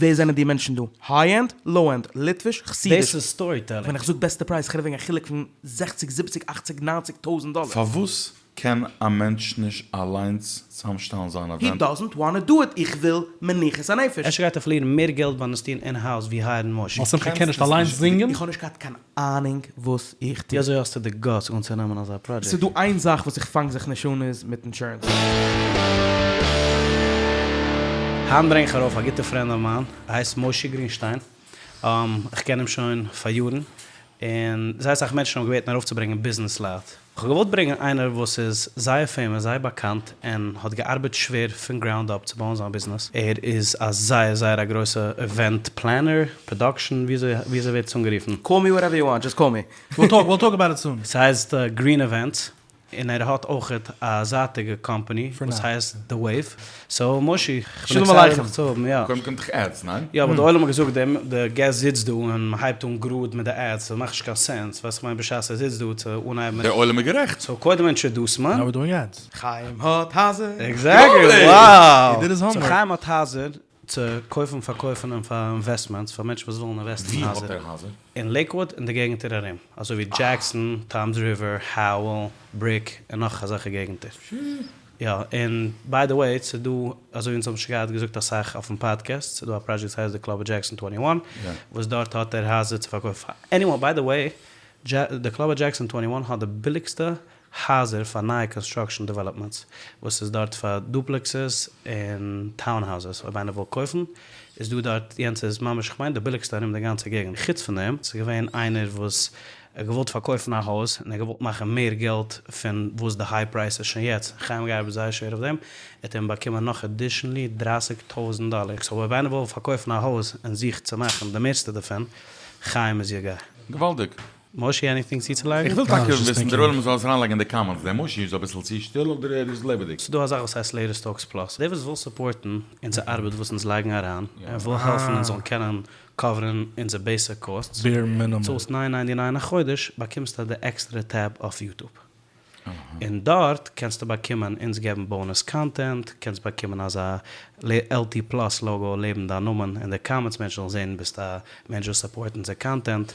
ווער זענען די מענטשן דא? high end? low end? ליטוויש? חסידיש? דאס איז storytelling. ווען איך זאג בעסטע פרייז איך רעד וועגן א חילוק פון זעכציג זיבעציג אכציג ניינציג טויזענט דאלער. פארוואס קען א מענטש נישט אליינס צוזאמשטעלן זיין he event? doesn't wanna do it, איך וויל מנוחת הנפש. אפשר גייט ער פארלירן מער געלט ביים עס טון in house ווי hire ן מושי. ווייל שמחה קען נישט אליינס זינגען? איך האב נישט געהאט קיין אהנונג וואס איך טו. ווי אזוי האסטו די guts אנצונעמען אזא פראדזשעקט? ס'דא איין זאך וואס איך פאנג זיך נישט אן איז מיט אינשורענס. היינט ברענג איך ארויף א גוטע friend of mine, ער הייסט מושי גרינשטיין, איך קען אים שוין פאר יארן, און זייער אסאך מענטשן האבן געבעטן ארויפצוברענגען ביזנעס לייט, איך האב געוואלט ברענגען איינער וואס איז זייער famous, זייער באקאנט, און האט געארבעט שווער פון ground up צו בויען זיין ביזנעס, ער איז א זייער זייער א גרויסע event planner, production, וויאזוי וויאזוי ווערט עס אנגערופן? Call me whatever you want, just call me. We'll talk, we'll talk about it soon. ס'הייסט Green Events, און ער האט אויכעט א זייטיגע קאמפאני וואס הייסט The Wave, so מושי, כ'בין excited דיך צו האבן, יא. קודם קומט דאך ads, ניין? יא, אבער די עולם האט געזאגט די געסט זיצט דא און מ'הייבט אן גראד מיט די ads, ס'מאכט נישט קיין sense, ווייסט כ'מיין בשעת ער זיצט דא צו אנהייבן מיט. דער עולם איז גערעכט. so קודם introduce מען. Now we're doing ads. חיים האט הייזער. Exactly! Wow! So חיים האט הייזער צו קויפן פארקויפן און פאר investments פאר מענטשן וואס ווילן invest ן אין ווי האט הייזער. ער הייזער? אין לעיקוואד און די געגנטער ארום, אזוי ווי דזשעקסאן, טאמס ריווער, האועל, בריק און נאך אזעלכע געגנטער. יא, און by the way, ס'איז דא, אזוי ווי אונז האבן שוין געהאט געזאגט אסאך אויפן פאדקעסט, ס'איז דא א פראדזשעקט וואס הייסט די Club of Jackson twenty one, וואס דארט האט ער הייזער צו פארקויפן פאר anyone, by the way, די Club of Jackson twenty one האט די ביליגסטע הייזער פאר נייע construction developments וואס איז דארט פאר duplexes און townhouses אויב איינער וויל קויפן איז דא דארט יענץ איז ממש כ'מיין די ביליגסטע ארום די גאנצע געגענט חוץ פון דעם ס'איז געווען איינער וואס האט געוואלט פארקויפן א הויז און ער האט געוואלט מאכן מער געלט פון וואס די high price איז שוין יעצט חיים געארבעט זייער שווער אויף דעם ער האט אים באקומען נאך additionally דרייסיג טויזענט דאלער so אויב איינער וויל פארקויפן א הויז און זוכט צו מאכן די מערסטע דערפון חיים איז your guy. געוואלדיג! מושי anything צוצולייגן? איך וויל טאקע וויסן, דער עולם זאל עס אריינלייגן אין די comments, דער מושי איז אביסל צו שטיל אדער ער איז לעבעדיג? ס'דא א זאך וואס הייסט Latest Talks Plus, דער וואס וויל support ן אונזער ארבעט וואס אונז לייגן אריין, און וויל העלפן אונז זאלן קענען cover ן אונזער basic costs, צאלסט ניין ninety nine א חודש באקומסטו די עקסטערע tab אויף YouTube. און דארט קענסטו באקומען אונז געבן bonus content, קענסט באקומען אזא LT Plus logo לעבן דיין נאמען אין די comments מענטשן זאלן זען ביסט א מענטש וואס support אונזער content,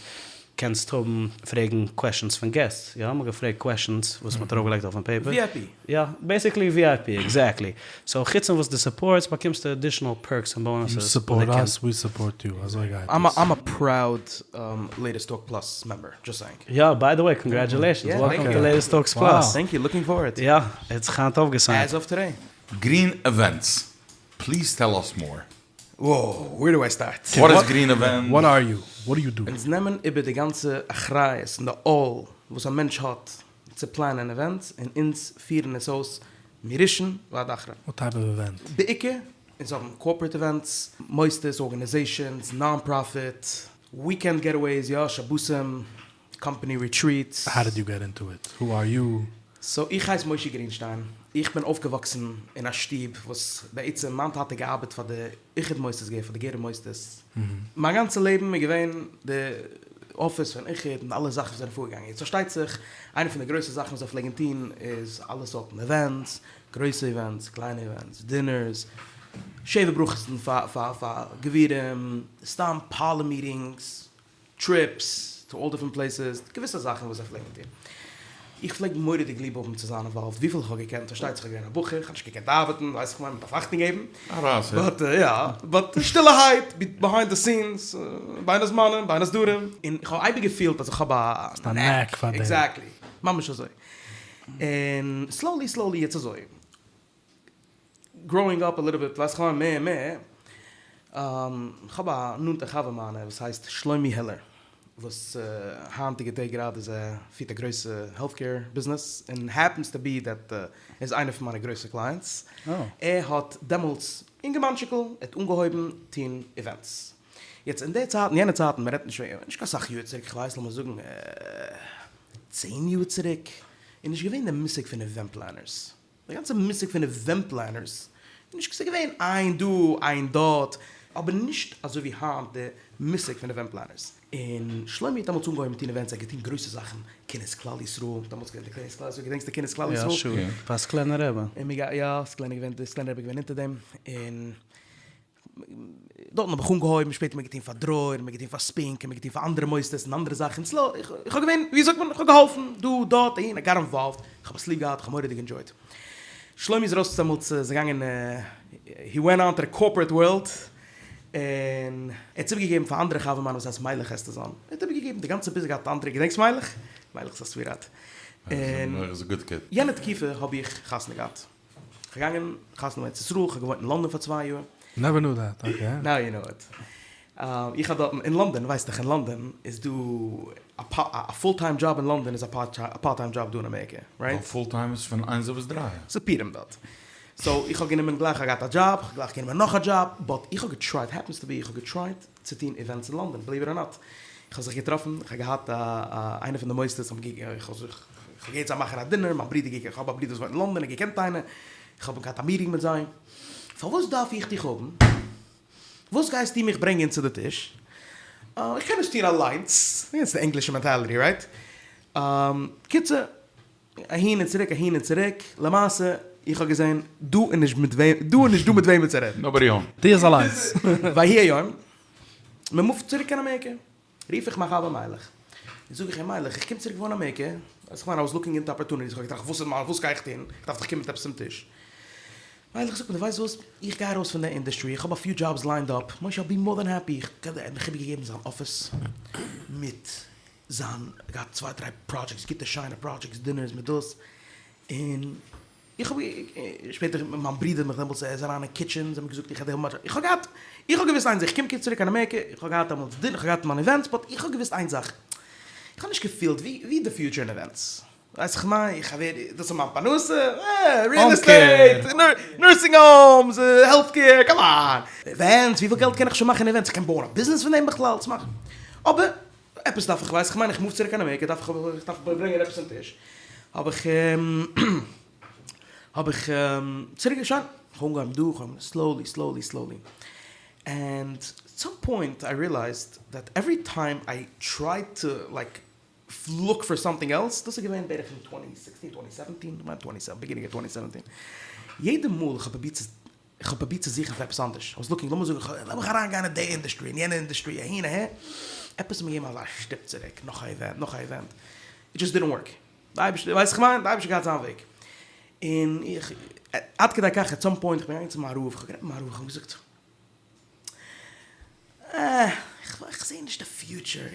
קענסט האבן פרעגן questions פון guests, יא מ'האט געפרעגט questions וואס מ'האט ארויפגעלייגט אויפן paper. VIP. יא, basically VIP, exactly. So חוץ פון וואס דו support סט באקומסטו additional perks און bonuses. You support us, we support you, אזוי גייט עס. I'm a proud Latest Talk Plus member, just saying. יא, by the way, congratulations, welcome to Latest Talks Plus. Thank you, looking forward. יא, ער האט זיך היינט אויפגע sign ט. As of today. Green Events, please tell us more. Wow, where do I start? What is Green Events? What are you? What do you do? אונז נעמען איבער די גאנצע אחריות און די עול וואס א מענטש האט צו plan ען events און אונז פירן עס אויס מראשון ועד אחרון. What type of event? בעיקר אונז האבן corporate events, מוסדות, organizations, non profit, weekend getaways, יא, שבתים, company retreats. How did you get into it? Who are you? So איך הייס מושי גרינשטיין, איך בין אויפגעוואקסן אין א שטוב וואס בעצם מיין טאטע געארבעט פאר די איחוד מוסדות געהערט פאר די גערער מוסדות, מיין גאנצע לעבן איז געווען די אפיס פון איחוד און אלע זאכן וואס זענען פארגעגאנגען, יעצט פארשטייט זיך איינע פון די גרויסע זאכן וואס זיי פלעגן טון איז אלע סארטן events, גרויסע events, קליינע events, dinners, שבע ברכות'ן פאר פאר פאר גבירים, סתם פאלע meetings, trips to all different places, געוויסע זאכן וואס זיי פלעגן טון. איך פלעג מורא'דיג ליב האבן צו זיין involved וויפיל איך האב געקענט, פארשטייט זיך איך בין געווען א בחור, איך האב נישט געקענט ארבעטן, ווייס איך מיין, מ'דארף אכטונג געבן, but יא, but שטילערהייט, behind the scenes, בין הזמנים, בין הסדרים. און איך האב אייביג געפילט אז איך האב א knack פאר דעם. Exactly, ממש אזוי. און slowly slowly יעצט אזוי, growing up a little bit ווייס איך מער און מער, איך האב א נאנטע חבר מיינע וואס הייסט שלומי העלער, וואס היינטיגע טעג גראדע איז ער פירט א גרויסע healthcare ביזנעס, און happens to be that ער איז איינער פון מיינע גרויסע clients, ער האט דעמאלטס אינגערמאנטשיקל ער האט אנגעהויבן טון events, יעצט אין די צייטן יענע צייטן מען רעדט נישט נישט קיין סאך יאר צוריק איך ווייס לאמיר זאגן צען יאר צוריק, איז נישט געווען די מושג פון event planners, די גאנצע מושג פון event planners איז נישט, ס'איז געווען איין דא איין דארט, אבער נישט אזוי ווי היינט די מושג פון event planners. און שלומי האט דעמאלטס אנגעהויבן טון events, ער האט געטון גרויסע זאכן, כינוס כלל ישראל, דעמאלטס געווען די כינוס כלל ישראל, געדענקסט די כינוס כלל ישראל? יא sure, פאר סקולענער רבי. און מיר יא, סקולענער געווען, די סקולענער רבי געווען אונטער דעם, און. דארטן האב איך אנגעהויבן, שפעטער מיר געטון פאר דרור, מיר געטון פאר ספינקא, מיר געטון פאר אנדערע מוסדות און אנדערע זאכן, סלאו, איך האב געווען, ווי זאגט מען, איך האב געהאלפן דא, דארט, אהין, איי גאט אינוואלווד, איך האב עס ליב געהאט, איך האב מורא'דיג ענדזשויט. שלומי איז ארויס דעמאלטס, איז געגאנגען, הי ווענט אן טו די קארפארעט ווארלד, און ער האט עס איבערגעגעבן פאר אנדערע חבר מיינע וואס הייסט מיילעך אסתרזאן, ער האט איבערגעגעבן די גאנצע ביזנעס געהאט אנדערע, געדענקסט מיילעך? מיילעך איז א סוויטהארט. און איז א גוד קיד. יענע תקופה האב איך חתונה געהאט. כ'געגאנגען חתונה אין ארץ ישראל, כ'האב געוואוינט אין לאנדאן פאר צוויי יאר. נעווער ניו דעט, אקעי. נאו יו נאו איט. איך האב דארטן, אין לאנדאן, ווייסט דאך אין לאנדאן איז דא א פול טיים דזשאב אין לאנדאן איז א פארט טיים דזשאב דא אין אמעריקע, רייט? ווייל פול טיים איז פון איינס ביז דריי. ס'איז פורים דארט. סאו איך האב גענומען גלייך, כ'האב געהאט א דזשאב, כ'האב גלייך גענומען נאך א דזשאב, באט איך האב געטרייט, העפענס טו בי, איך האב געטרייט צו טון איווענטס אין לאנדאן, בליוו איט אר נאט. איך האב זיך געטראפן, איך האב געהאט א איינע פון די מוסדות האבן גע איך האב זיך איך האב געהערט זיי מאכן א דינער, מיין ברודער געקענט, איך האב א ברודער וואס וואוינט אין לאנדאן, ער האט געקענט איינער, איך האב געהאט א מיטינג מיט זיי, פארוואס דארף איך דיך האבן? וואס גייסטו מיך ברענגען צו די טיש? איך קען עס טון אליינס, דאס איז די ענגלישע מענטעליטי, רייט? קיצור, אהין און צוריק אהין און צוריק, למעשה איך האב געזען דא איז נישט מיט וועם, דא איז נישט דא מיט וועמען צו רעדן. נאובאדי האום. טו עס אליינס. ויהי היום, מען מופט צוריק קיין אמעריקע, רוף איך מיין חבר מיילעך, און זאג איך אים מיילעך איך קום צוריק וואוינען אמעריקע, ווייסט איך מיין איי וואס לוקינג אינטו אפערטוניטיס, איך האב געטראכט וואס איז מיין וואס גיי איך טון, איך דארף דאך קומען מיט עפעס צום טיש, מיילעך זאגט מיר דו ווייסט וואס, איך גיי ארויס פון די אינדעסטרי, איך האב א פיו דזשאבס ליינד אפ, משה אייל בי מאר דען העפי, איך ער האט מיך איבערגעגעבן זיין אפיס מיט זיין געהאט צוויי דריי פראדזשעקטס גוטע שיינע פראדזשעקטס דינערס מיט דאס און איך האב שפעטער מיין ברודער האט מיך דעמאלטס ער איז אריין אין קיטשען זיי האבן געזאגט איך האב איך האב געהאט איך האב געוואוסט איין זאך איך קום צוריק קיין אמעריקע איך האב געהאט דעמאלטס דינער איך האב געהאט מיינע איווענטס באט איך האב געוואוסט איין זאך איך האב נישט געפילט ווי ווי די פיוטשער אין איווענטס ווייס איך מיין איך ווער דאס איז מיין פרנסה ריעל עסטעיט נורסינג האומס העלט קעיר קאם אן איווענטס וויפיל געלט קען איך שוין מאכן אין איווענטס איך קען בויען א ביזנעס פון דעם בכלל צו מאכן אבער עפעס דארף איך ווייס איך מיין איך מוף צוריק קיין אמעריקע דארף איך איך דארף ברענגען עפעס צום טיש האב איך האב איך צוריק שוין איך האב אנגעהויבן דא איך האב סלאולי סלאולי סלאולי ענד סאם פוינט איי ריעלייזד דעט עווערי טיים איי טרייד טו לייק לוק פאר סאמטינג עלס דאס איז געווען בערך אין טווענטי סיקסטין טווענטי סעווענטין כ'מיין טווענטי סעווען ביגינינג אוו טווענטי סעווענטין יעדע מאל איך האב פרובירט צו איך האב פרובירט צו זוכן פאר עפעס אנדערש, איי וואס לוקינג, לאמיר זאגן, לאמיך אריינגיין אין די אינדוסטרי, אין יענע אינדוסטרי, אהין אהער, עפעס האט מיר געגעבן אזא שטופ צוריק, נאך א איווענט, נאך א איווענט, איט דזשאסט דידנט ווארק, די אייבערשטער, ווייסט איך מיין, די אייבערשטער געהאט זיין וועג, און איך, עד כדי כך, עט סאם פוינט, איך בין געגאנגען צו מיין רב, איך האב גערעדט מיט מיין רב, איך האב אים געזאגט, אה, איך זעה נישט די פיוטשער,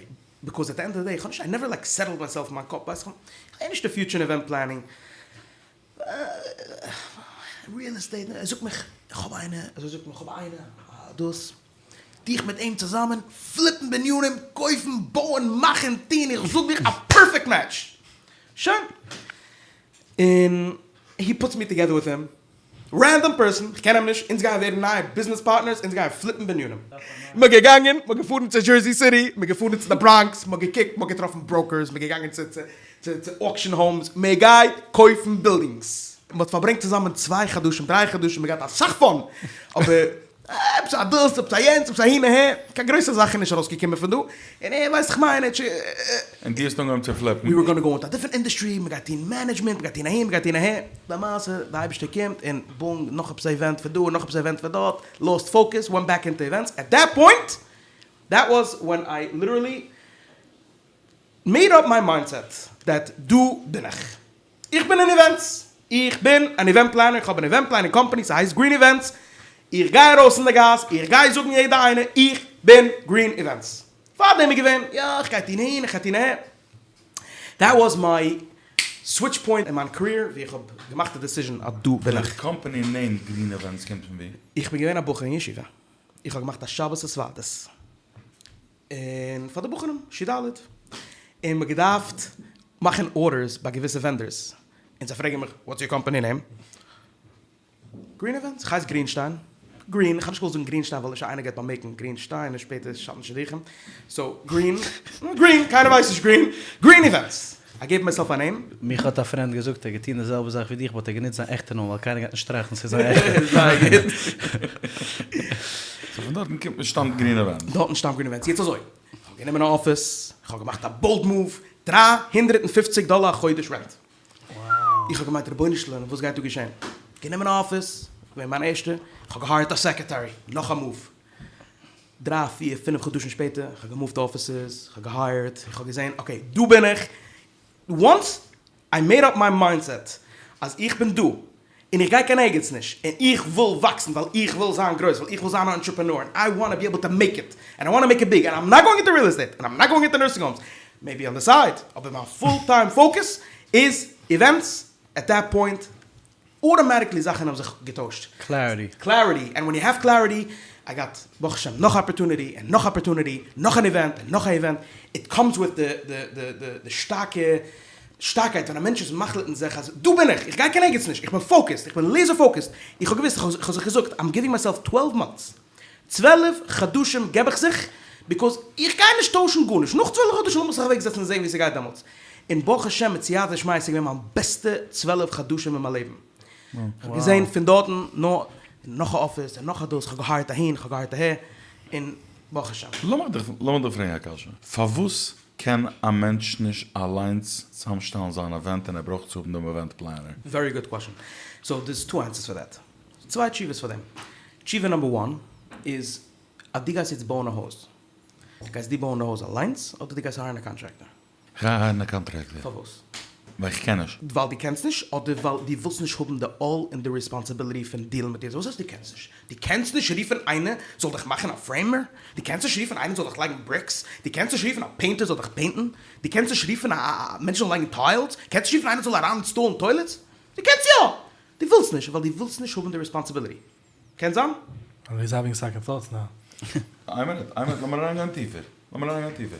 ביקאוז עט די ענד אוו די דעי, איך האב נישט, איי נעווער לייק סעטעלד מייסעלף אין מיין קאפ, ווייסט איך זעה נישט די פיוטשער אין איווענט פלענינג, ריעל עסטעיט, ער זאגט מיך, איך האב איינער, אזוי זאגט מיר, איך האב איינער, דאס, דיך מיט אים צוזאמען, פליפן בנינים, קויפן, בויען, מאכן, טון, איך זאג דיך, א פערפעקט מעטש! שוין. און הי פוטס מי טאגעדער וויט הים, רענדאם פערסאן, איך קען אים נישט, אונז גייען ווערן נייע ביזנעס פארטנערס, אונז גייען פליפן בנינים. מ'איז געגאנגען, מ'איז געפארן צו דזשערזי סיטי, מ'איז געפארן צו די בראנקס, מ'האט געקוקט, מ'האט געטראפן בראוקערס, מ'איז געגאנגען צו צו צו צו אוקשען האומס, מען גייט קויפן בילדינגס. מען האט פארברענגט צוזאמען צוויי חדשים, דריי חדשים, מען געהאט אסאך פאן, אבער עפעס א דאס, עפעס א יענץ, עפעס אהין אהער, קיין גרויסע זאכן נישט ארויסגעקומען פון דא, און ער ווייסט איך מיין, ער האט ש. און דו האסט אנגעהויבן צו פליפן. ווי ווער גאנא גאו אינטו א דיפרענט אינדוסטרי, מען גייט טון מענעדזשמענט, מען גייט טון אהין, מען גייט טון אהער, למעשה די אייבערשטער קומט און בונג, נאך עפעס א איווענט פון דא, נאך עפעס א איווענט פון דארט, לאסט פאוקעס, ווענט בעק אינטו איווענטס, עט דעט פוינט, דעט וואס ווען איי ליטערלי מעיד אפ מיי מיינדסעט דעט דא בין איך. איך בין אין איווענטס. איך בין אן איווענט פלענער, איך האב אן איווענט פלענינג קאמפאני, ס'הייסט גרין איווענטס. איך גיי ארויס אין די גאס, איך גיי זאגן יעדע איינער, איך בין גרין איווענטס. פארדעם איז געווען, יא, איך גיי טון אהין, איך גיי טון אהער. דעט וואס מיי סוויטש פוינט אין מיין קעריער, ווי איך האב געמאכט די דעסיזשען אז דא בין די איך. קאמפאני נעים גרין איווענטס קומט פון ווי? איך בין געווען א בחור אין ישיבה. איך האב געמאכט א שבת התוועדות. און פאר די בחורים ש ד, און מ'האט געדארפט מאכן ארדערס ביי געוויסע ווענדארס, און זיי פרעגן מיך וואטס יור קאמפאני נעים? גרין איווענטס, איך הייס גרינשטיין, גרין, איך האב נישט געוואלט זאגן גרינשטיין ווייל אפשר איינער גייט באמערקן גרינשטיין און שפעטער שאטן שידוכים, סאו גרין, גרין, קיינער ווייסט נישט גרין, גרין איווענטס, איי געיוו מייסעלף א נעים. מיך האט א פרענד געזאגט ער האט געטון די זעלבע זאך ווי דיך באט ער האט גענוצט זיין עכטע נאמען ווייל קיינער גייט נישט טראכטן ס'איז זיין עכטע. זייער גוט. סאו פון דארטן קומט שטאמט גרין איווענטס. דארטן שטאמט גרין איווענטס. יעצט אזוי, כ'האב גענומען א אפיס, כ'האב געמאכט א באלד מאוו, 350 דאלער א חודש רענט. איך האב געמיינט רבונו של עולם וואס גייט דא געשען? גענומען א אפיס, געווען מיין ערשטע, כ'האב געהייערט א סעקרעטערי, נאך א מאוו. דריי פיר פינף חדשים שפעטער, איך האב געמופט אפיסעס, איך האב געהייערט, איך האב געזען אקעי דא בין איך, וואנס איי מעיד אפ מיי מיינדסעט אז איך בין דא און איך גיי קיין ערגעץ נישט און איך וויל וואקסן ווייל איך וויל זיין גרויס ווייל איך וויל זיין א ענטרעפרענאר און איי וואנט טו בי עיבל טו מעיק איט און איי וואנט טו מעיק איט ביג און איים נאט גאוינג אינטו ריעל עסטעיט און איים נאט גאוינג אינטו נורסינג האומס מעיבי אן די סייד אבער מיין פול טיים פאוקעס איז איווענטס עט דעט פוינט אוטאמאטיקלי זאכן האבן זיך געטוישט. קלעריטי. קלעריטי, ענד ווען יו העוו קלעריטי, איי גאט ברוך השם נאך אפערטוניטי און נאך אפערטוניטי, נאך אן איווענט און נאך א איווענט, איט קאמס וויט די די די די די שטארקע שטארקייט ווען א מענטש איז מחליט אין זיך אז דא בין איך, איך גיי קיין ערגעץ נישט, איך בין פאוקעסד, איך בין לעיזער פאוקעסד, איך האב געוואוסט, איך האב זיך געזאגט, איים גיווינג מייסעלף טוועלוו מאנטס, צוועלף חדשים געב איך זיך, ביקאוז איך גיי נישט טוישן גארנישט, נאך צוועלף חדשים לאמיך זיך אוועק זעצן און זען ווי ס'גייט דעמאלטס, און ברוך השם מיט סייעתא דשמיא ס'איז געווען מיין בעסטע צוועלף חדשים אין מיין לעבן, כ'האב געזען פון דארטן נאר נאך א אפיס און נאך א דאס, כ'האב געהייערט אהין כ'האב געהייערט אהער, און ברוך השם. לאמיך דיך לאמיך דיך פרעגן א קשיא, פארוואס קען א מענטש נישט אליינס צוזאמשטעלן זיין עווענט און ער ברויך צו האבן דעם עווענט פלענער? ווערי גוד קוועשאן, סאו דערס טו ענסערס פאר דעט. צוויי תשובות פאר דעם. תשובה נאמבער וואן איז אז דו גייסט יעצט בויען א הויז, גייסט דו בויען די הויז אליינס אדער דו גייסט הייערן א קאנטרעקטער? כ'גיי הייערן א קאנטרעקטער. פארוואס? ווייל איך קען נישט. ווייל דו קענסט נישט אדער ווייל דו ווילסט נישט האבן די עול און די ריספאנסיביליטי פון דילן מיט דאס? וואס הייסט דו קענסט נישט? דו קענסט נישט רופן איינער זאל דיך מאכן א פרעימער? דו קענסט נישט רופן איינער זאל דיך לייגן בריקס? דו קענסט נישט רופן א פעינטער זאל דיך פעינטן? דו קענסט נישט רופן א מענטש זאל לייגן טיילס? קענסט נישט רופן איינער זאל אריין אינסטאלן טוילעטס? דו קענסט יא! דו ווילסט נישט ווייל דו ווילסט נישט האבן די ריספאנסיביליטי. קען זיין? היז העווינג סעקאנד טאטס נאו. איין מינוט, איין מינוט, לאמיר אריינגיין טיפער, לאמיר אריינגיין טיפער.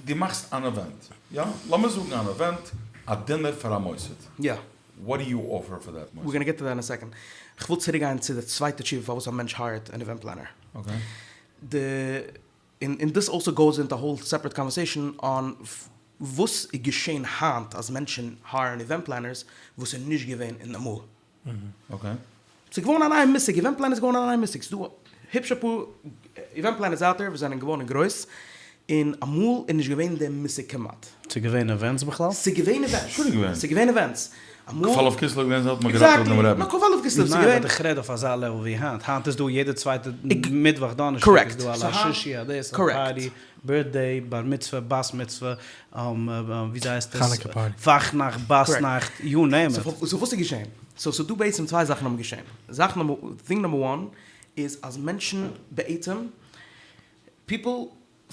דו מאכסט אן עווענט, יא? לאמיר זאגן אן עווענט, א דינער פאר א מוסד. יא. וואט דו יו אפער פאר דעט מוסד? ווער גאנא געט טו דעט אין א סעקאנד. כ'וויל צוריק גיין צו די צווייטע תשובה פארוואס א מענטש הייערט אן עווענט פלענער. אקעי. די, און און דיס אלסא גאוס אינטו א האול סעפערעט קאנווערסעישאן אן וואס איז געשען היינט אז מענטשן הייערן איווענט פלענערס וואס איז נישט געווען אין אמאל. אקעי. ס'איז געווארן א נייע מושג, איווענט פלענער איז געווארן א נייע מושג, ס'איז דא היפש אפאר איווענט פלענערס אוט דער וואס זענען געווארן גרויס, און אמאל איז נישט געווען די מושג כמעט. ס'איז געווען איווענטס בכלל? ס'איז געווען איווענטס. שוין געווען. ס'איז געווען איווענטס. אמאל. כ"א כסלו איז געווען זייט מ'האט געראטעוועט דעם רעבן. עקזעקטלי. כ"א כסלו ס'איז ניין געווען. באט איך רעד אויף אזא לעוועל ווי היינט. היינט איז דא יעדע צווייטע מיטוואך דאנערשטאג איז דא א ליל שישי א דאס א פארטי בירטדעי בר מצוה בת מצוה וויאזוי הייסט עס חנוכה פארטי. וואכנאכט באסנאכט יו נעים איט. סאו וואס איז געשען? סאו ס'דא בעצם צוויי זאכן האבן געשען. זאך נומבער, טינג נומבער וואן איז אז מענטשן בעצם פיפל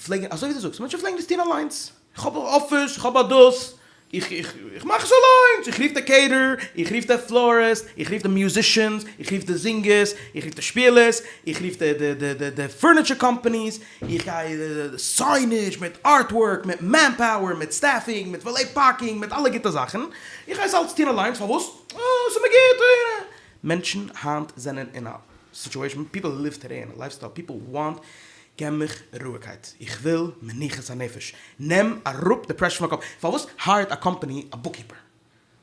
פלעגן, אזוי ווי דו זאגסט, מענטשן פלעגן דאס טון אליינס. איך האב א אפיס, איך האב א דאס, איך איך איך מאך עס אליינס, איך רוף די קעיטערער, איך רוף די פלאריסט, איך רוף די מיוזישענס, איך רוף די זינגערס, איך רוף די שפילערס, איך רוף די די די די די פורניטשער קאמפאניס, איך גיי סיינעדזש מיט ארטווארק, מיט מענפאוער, מיט סטעפינג, מיט וואלעט פארקינג, מיט אלע גוטע זאכן, איך גיי עס אלץ טון אליינס, פארוואס? אה, ס'איז מיר גוט, אה. מענטשן היינט זענען אין א סיטועשאן, פיפל ליוו טודעי אין א לייפסטייל, פיפל וואנט געב מיך רואיגקייט, איך וויל מנוחת הנפש, נעם אראפ די פרעשור פון מיין קאפ, פארוואס הייערט א קאמפאני א בוקקיפער?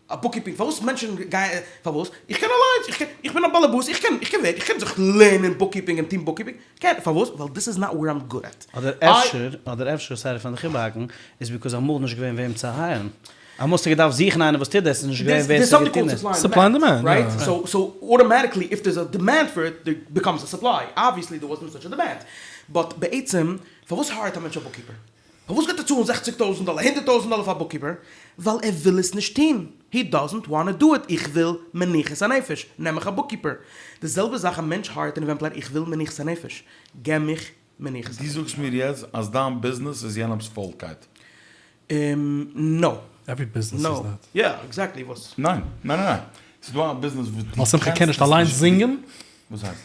א בוקקיפינג, פארוואס מענטשן גייען, פארוואס? איך קען אליינס, איך קען, איך בין א באלעבאס, איך קען, איך קען ווער, איך קען זיך לערנען בוקקיפינג און טון בוקקיפינג, קען, פארוואס? ווייל דיס איז נאט ווער איים גוד עט. אדער אפשר, אדער אפשר, סארי פארן דיך איבערהאקן, איז ביקאוז אמאל איז נישט געווען וועם צו הייערן. אמאל האסטו געדארפט זוכן איינער וואס טוט דאס, איז נישט געווען ווער ס'האט געטון דאס. סופליי און דימענד, רייט? סאו סאו אוטאמאטיקלי איף דערס א דימענד פאר איט דער ביקאמס א סופליי, אבוויעסלי דער וואזנט סאטש א דימענד, באט בעצם פארוואס הייערט א מענטש א בוקקיפער? פארוואס גייט ער צאלן זעכציג טויזנט דאלער, הונדערט טויזנט דאלער פאר א בוקקיפער? ווייל ער וויל עס נישט טון, הי דאזענט וואנט טו דו איט, איך וויל מנוחת הנפש, נעם איך א בוקקיפער. די זעלבע זאך א מענטש הייערט אן איווענט פלענער, איך וויל מנוחת הנפש, געב מיך מנוחת הנפש. דו זאגסט מיר יעצט אז דיין ביזנעס איז יענעמס פוילקייט? נאו. עווערי ביזנעס איז דעט. יא, עקזעקטלי וואס. ניין, ניין ניין ניין. ס'איז דא א ביזנעס וואס דו ווייל שמחה קען נישט אליינס זינגען? וואס הייסט?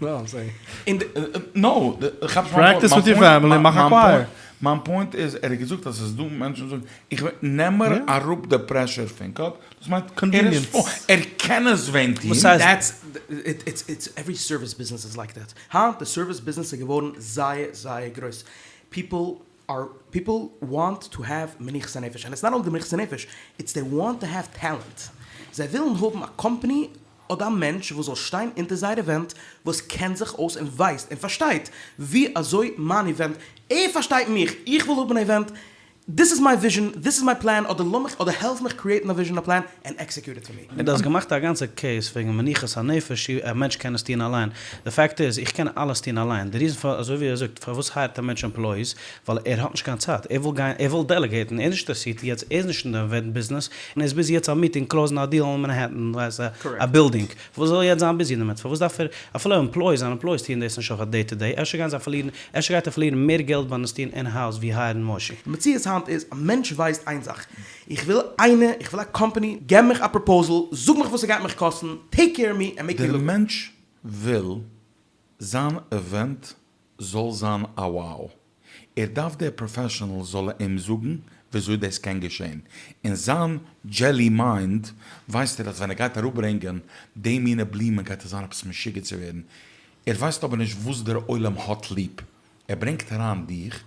נאו, איים סעינג. נאו, כאפסט מיין פוינט? פרעקטיס וויט יור פעמילי, מאך א קווייער. מיין פוינט איז, ער האט געזאגט אז ס'איז דא מענטשן וואס זאגן, איך וויל, נעם מיר אראפ די פרעשור פון קאפ, דאס מיינט ער איז פויל, ער קען עס ווען טון. וואס הייסט? דעטס, איטס, איטס, עווערי סערוויס ביזנעס איז לייק דעט. היינט די סערוויס ביזנעס איז געווארן זייער זייער גרויס. פיפל אר פיפל וואנט טו העוו מנוחת הנפש, ענד איטס נאט אנלי די מנוחת הנפש, איטס דעי וואנט טו העוו טעלענט, זיי ווילן האבן א קאמפאני אדער א מענטש וואס זאל שטיין אונטער זייער איווענט, וואס קען זיך אויס און ווייסט און פארשטייט ווי אזוי מיין איווענט, ער פארשטייט מיך, איך וויל האבן א איווענט. דיס איז מיי וויזשען, דיס איז מיי פלען, אדער לאמיך, אדער העלף מיך קריעטן א וויזשען א פלען, ענד עקסעקיוט איט פאר מי. און דו האסט געמאכט א גאנצע קעיס וועגן מנוחת הנפש, א מענטש קען עס טון אליין, די פאקט איז איך קען אלעס טון אליין, די ריזן פאר אזוי ווי ער זאגט פארוואס הייערט א מענטש עמפלויאיס, ווייל ער האט נישט קיין צייט, ער וויל גיין ער וויל דעלעגעיטן, ער איז נישט אינטערעסירט יעצט, ער איז נישט אין די עווענט ביזנעס, און ער איז ביזי יעצט א מיטינג קלאוזן א דיעל אין מאנהעטן, ווייסט א בילדינג, פארוואס זאל ער יעצט זיין ביזי דערמיט, פארוואס דארף ער, אפילו עמפלויאיס, זיינע עמפלויאיס טוען דאס נישט אויף א דעי טו דעי, אפשר גייען זיי פארלירן, אפשר גייט ער פארלירן מער געלט ביים עס טון אין האוז ווי הייערן מושי. די מציאות היינט איז, א מענטש ווייסט איין זאך, איך וויל איינער, איך וויל א קאמפאני, געב מיך א פראפאוזעל, זאג מיך וואס ס'גייט מיך קאסטן, טעיק קעיר אוו מי ענד מעיק מי דער לוק גוד. מענטש וויל זיין עווענט זאל זיין א wow, ער דארף דער פראפעשענעל זאל אים זאגן וויאזוי דאס קען געשען, אין זיין דזשעלי מיינד ווייסט ער אז ווען ער גייט אראפברענגען די מינע בלומען גייט עס זיין עפעס משוגע צו ווערן, ער ווייסט אבער נישט וואס דער עולם האט ליב, ער ברענגט אריין דיך,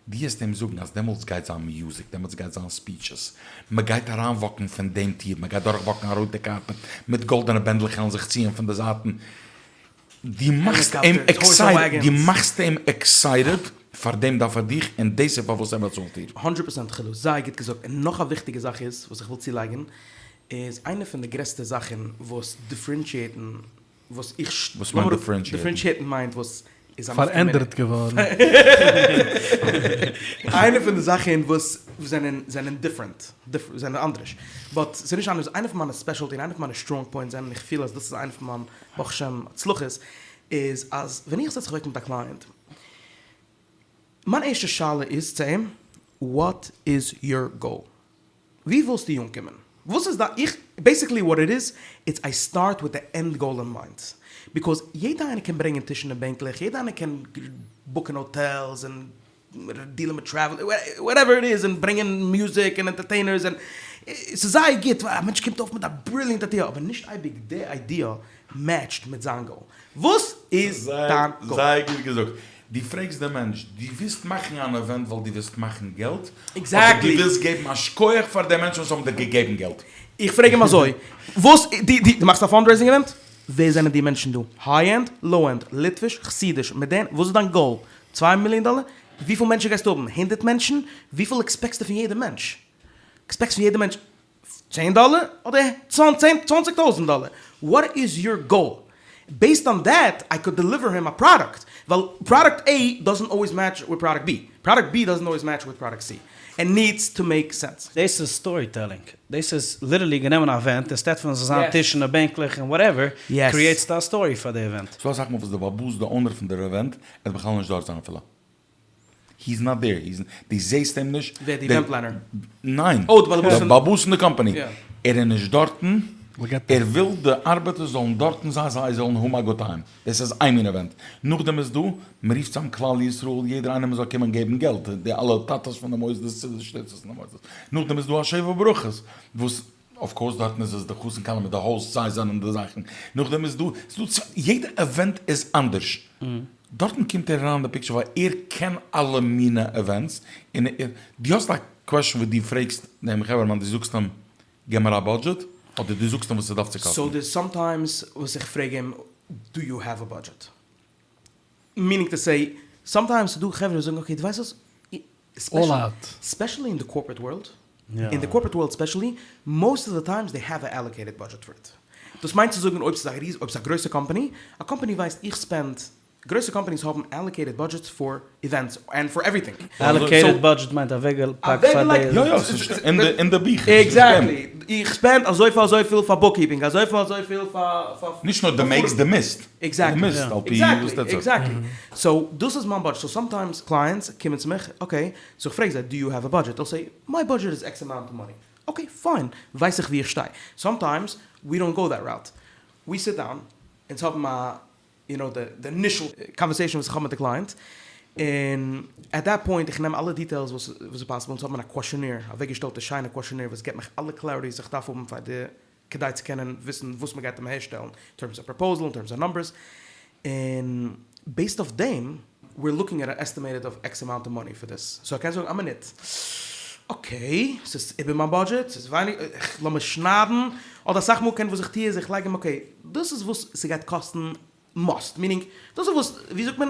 דו העסט אים זאגן אז דעמאלטס גייט זיין מיוזיק, דעמאלטס גייט זיין ספיטשעס, מען גייט אריינוואקן פון דעם טיר, מען גייט דורכוואקן א רויטע קארפעט מיט גאלדענע בענדלעך העלן זיך ציען פון די זייטן, דו מאכסט אים עקסייטעד, דו מאכסט אים עקסייטעד, פאר דעם דארף ער דיך, און דאס איז פארוואס ער באצאלט דיר. הונדרעט פראצענט חילו, זייער גוט געזאגט, און נאך א וויכטיגע זאך איז וואס איך וויל צולייגן, איז איינע פון די גרעסטע זאכן וואס דיפרענשיעטן וואס איך וואס מיינט דיפרענשיעטן? דיפרענשיעטן מיינט וואס איז א נפקא מינה. פארענדערט געווארן. איינע פון די זאכן וואס זענען זענען דיפרענט, זענען אנדערש, באט ס'איז נישט אנדערש, איינע פון מיינע ספעשעלטי און איינע פון מיינע סטראנג פוינטס זענען, איך פיל אז דאס איז איינע פון מיין ברוך השם הצלחות, איז אז ווען איך זעץ זיך אוועק מיט א קלייענט, מיין ערשטע שאלה איז צו אים, וואט איז יור גאול? ווי ווילסטו אנקומען? וואס איז דיין איך, בעיסיקלי וואט איט איז, איטס איי סטארט וויט די ענד גאול אין מיינד, ביקאוז יעדע איינער קען ברענגען טישן און בענקלעך, יעדע איינער קען בוקען האטעלס און דילען מיט טרעוול, וואטעווער איט איז, און ברענגען מיוזיק און ענטערטעינערס און ס'איז זייער גוט, א מענטש קומט אויף מיט א בריליענט איידיע, אבער נישט אייביג די איידיע מעטשט מיט זיין גאול. וואס איז דיין גאול? זייער גוט געזאגט. דו פרעגסט דעם מענטש, דו ווילסט מאכן אן עווענט ווייל דו ווילסט מאכן געלט? אדער דו ווילסט געבן א שכוח פאר די מענטשן וואס האבן דיר געגעבן געלט? איך פרעג אים אזוי, וואס, דו דו מאכסט א פאנדרעיזינג עווענט? ווער זענען די מענטשן דא? היי ענד? לאו ענד? ליטוויש? חסידיש? מאדערן? וואס איז דיין גאול? צוויי מיליאן דאלער? וויפיל מענטשן גייסטו האבן? הונדערט מענטשן? וויפיל עקספעקסטו פון יעדע מענטש? עקספעקסט פון יעדע מענטש צען דאלער אדער צוואנציג טויזענט דאלער? וואט איז יור גאול? בעיסד אן דעט איי קוד דעליווער הים א פראדוקט, ווייל פראדוקט עי דאזענט אלוועיס מעטש וויט פראדוקט בי, פראדוקט בי דאזענט אלוועיס מעטש וויט פראדוקט סי, איט נידס טו מעיק סענס. דאס איז סטארי טעלינג, דאס איז ליטערלי גענומען א עווענט, אינסטעד פון עס זאל זיין טישן און בענקלעך און וואטעווער, קריעטסטו א סטארי פאר די עווענט. ס'דא אסאך מאל וואס די בעל הבית די אונער פון דער עווענט ער וועט בכלל נישט דארט זיין אפילו. היז נאט דעיר, היז, דו זעהסט אים נישט. ווער, די איווענט פלענער? ניין, אוי, די בעל הבית די בעל הבית פון די קאמפאני. ער איז נישט דארטן, ער וויל די ארבעטער זאלן דארטן זיין זיי זאלן האבן א גוד טיים. דאס איז איין מין עווענט. נאכדעם איז דא, מען רופט צאם כלל ישראל, יעדער איינער מען זאל קומען געבן געלט, די אלע טאטעס פון די מוסדות צו די שטיצערס פון די מוסדות. נאכדעם איז דא א שבע ברכות, וואס אוו קאורס דארטן איז עס די חתן כלה מיט די האוסט זיי זענען די זאכן, נאכדעם איז דא, ס'איז דא יעדע עווענט איז אנדערש, דארטן קומט ער אריין אין די פיקטשער ווייל ער קען אלע מינע עווענטס, און ער, דו האסט א קוועשן וואס דו פרעגסט דעם חברה'מאן דו זאגסט אים גיב מיר א בודזשעט, אדער דו זאגסט אים וואס ס'דארף צו קאסטן? סאו דערס סאמטיימס וואס איך פרעג אים דו יו העוו א בודזשעט? מינינג טו סעי, סאמטיימס ס'דא חברה וואס זאגן אקעי דו ווייסט וואס, ספעשעלי אין די קארפארעט ווארלד, אין די קארפארעט ווארלד ספעשעלי, מאסט אוו די טיימס דעי העוו א אלאקעיטעד בודזשעט פאר איט. דאס מיינט צו זאגן אויב ס'איז א ריז אויב ס'איז א גרויסע קאמפאני, א קאמפאני ווייסט איך ספענד, גרויסע קאמפאניס האבן אלאקעיטעד בודזשעטס פאר איווענטס ענד פאר עווריטינג. אלאקעיטעד בודזשעט מיינט אוועקגעפאקט פאר די. יא יא ס'איז אין די ביכער. עקזעקטלי. איך ספענד אזויפיל אזויפיל פאר בוקקיפינג, אזויפיל אזויפיל פאר פאר. נישט נאר די מעגסט די מוזט. עקזעקטלי. עקזעקטלי. עקזעקטלי. סאו דאס איז מיין בודזשעט. סאו סאמטיימס קלייענטס קומען צו מיך, אקעי, סאו איך פרעג זיי, דו יו העוו א בודזשעט? דעיל סעי, מיי בודזשעט איז עקס אמאונט אוו מאני. אקעי פיין, ווייס איך ווי איך שטיי. סאמטיימס ווי דאנט גאו דעט ראוט. ווי סיט דאון, אונז האבן א, יו נאו, די אינישעל קאנווערסעישאן וואס איך האב מיט די קלייענט, און עט דעט פוינט איך נעם אלע דיטעילס וואס איז פאסיבל, אונז האבן א קוועשענעיר, אוועקגעשטעלטע שיינע קוועשענעיר וואס געבט מיך אלע קלעריטיס איך דארף האבן פאר די כדי צו קענען וויסן וואס מ'גייט אים אהערשטעלן אין טערמס אוו פראפאוזעל, אין טערמס אוו נומבערס, און בעיסד אויף דעם, וויר לוקינג עט א עסטימעיטעד אוו עקס אמאונט אוו מאני פאר דיס, סאו ער קען זאגן א מינוט, אקעי, ס'איז איבער מיין בודזשעט, ס'איז ווייניג, לאמיר שניידן, אדער אסאך מאל קען וואס איך טוה איז איך לייג אים אקעי, דאס איז וואס ס'גייט קאסטן מאסט, מינינג, דאס איז וואס, ווי זאגט מען,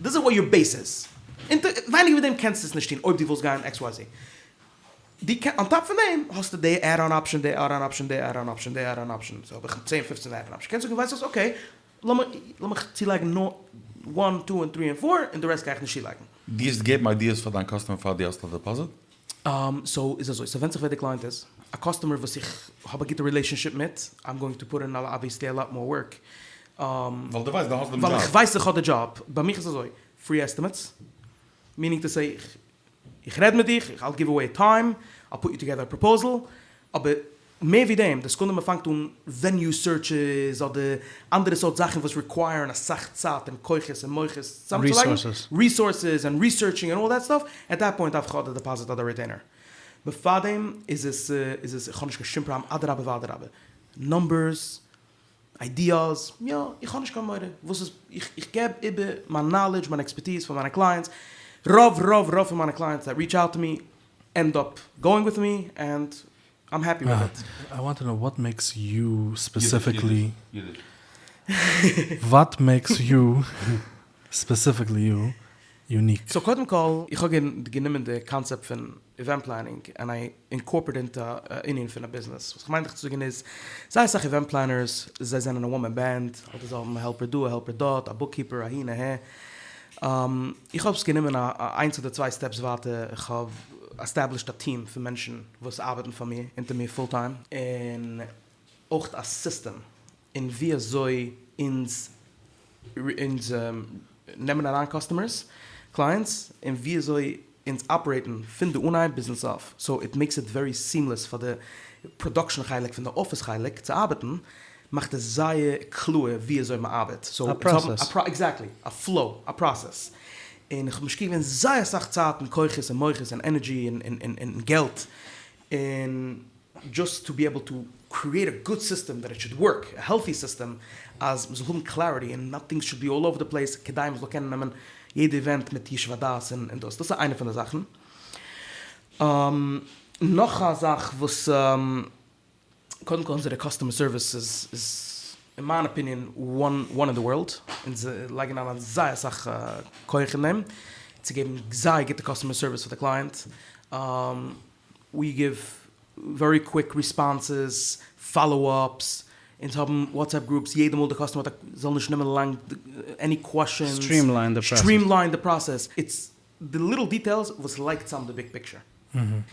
דאס איז וואט יור בעיס איז, און ווייניגער ווי דעם קענסטו עס נישט טון אויב דו ווילסט גיין עקס וויי זי. דו קען, אן טאפ פון דעם האסטו די עד אן אפשען, די עד אן אפשען, די עד אן אפשען, די עד אן אפשען, סאו האב איך צען פופצען עד אן אפשען, קענסט זאגן ווייסט וואס אקעי, לאמיך צולייגן נאר וואן טו און טרי און פאר, און די רעסט גיי איך נישט צולייגן. דו האסט געגעבן איידיעס פאר דיין קאסטומער פאר דו האסט א דעפאזיט? סאו איז אזוי, ס'ווענדט זיך ווער די קלייענט איז, א קאסטומער וואס איך האב א גוטע רילעישאנשיפ מיט, איים גאוינג טו פוט אין אבוויעסלי א לאט מאר ווארק, ווייל דו ווייסט דו האסט דעם דזשאב. ווייל איך ווייס איך האב די דזשאב, ביי מיך איז אזוי, פרי עסטימעטס, מינינג טו סעי איך רעד מיט דיך, איך אייל גיוו אוועי טיים, אייל פוט יו טוגעדער א פראפאוזעל, אבער מער ווי דעם, די סעקונדע מען פאנגט אן וועניו סערטשעס אדער אנדערע סארט זאכן וואס ריקווייערן אסאך צייט און כוחות און מוחות צוזאמצולייגן, ריסארסעס און ריסערטשינג און אלל דעט סטאף, עט דעט פוינט דארף איך אדער דעפאזיט אדער ריטעינער. בעפאר דעם איז עס איז עס איך האב נישט קיין שום פראבלעם אדרבה ואדרבה, נומבערס, איידיעס, יא, איך האב נישט קיין מורא, וואס איז, איך איך געב איבער מיין נאלעדזש, מיין עקספערטיז פאר מיינע קלייענטס, רוב רוב רוב פון מיינע קלייענטס דעט ריעטש אוט טו מי ענד אפ גאוינג וויט מי ענד איים העפי וויט איט. איי וואנט טו נאו וואט מעיקס יו ספעסיפיקלי וואט מעיקס יו ספעסיפיקלי יו יוניק. סאו קודם כל, איך האב גענומען די קאנצעפט פון איווענט פלענינג ענד איי אינקארפערעיט אינטו א ענין פון א ביזנעס. וואס כ'מיין דיך צו זאגן איז, זייער אסאך איווענט פלענערס, זיי זענען א וואן מען בענד, אדער זיי האבן א העלפער דא א העלפער דארט, א בוקקיפער אהין אהער. איך האב עס גענומען א איינס אדער צוויי סטעפס ווייטער, איך האב עסטעבלישט א טיעם פון מענטשן וואס ארבעטן פאר מיר, אונטער מיר פול טיים, און אויך א סיסטעם אין ווי אזוי אונז אונז נעמען אריין קאסטומערס, קלייענטס, און ווי אזוי אונז אפערעיטן פון די אנהייב ביזן סוף, סאו איט מעיקס איט ווערי סיעמלעס פאר די פראדאקשן חלק פון די אפיס חלק צו ארבעטן, מאכט עס זייער קלאר ווי אזוי מען ארבעט, סאו א פראסעס. עקזעקטלי, א פלאו, א פראסעס, און איך האב משקיע געווען זייער אסאך צייט און כוחות און מוחות און ענערדזשי און געלט און דזשאסט טו בי עיבל טו קריעט א גוד סיסטעם דעט איט שוד ווארק, א העלטי סיסטעם, אז מ'זאל האבן קלעריטי און נאטינג שוד בי אלל אווער די פלעיס כדי מ'זאל קענען נעמען יעדע איווענט מיט ישוב הדעת און דאס. דאס איז איינע פון די זאכן. נאך א זאך וואס, קודם כל אונזערע קאסטומער סערוויס איז אין מיין אפיניען וואן וואן אין די ווארלד, אונז לייגן אריין זייער אסאך כח אין דעם צו געבן זייער גוטע קאסטומער סערוויס פאר די קלייענט. ווי גיוו ווערי קוויק ריספאנסעס, פאלאו אפס, אונז האבן וואטסעפפ גרופס יעדע מאל די קאסטומער האט א, זאל נישט נעמען לאנג, עני קוועשאנס, סטרימליין די פראסעס. סטרימליין די פראסעס, איטס די ליטל דיטעילס וואס לייגט צאם די ביג פיקטשער.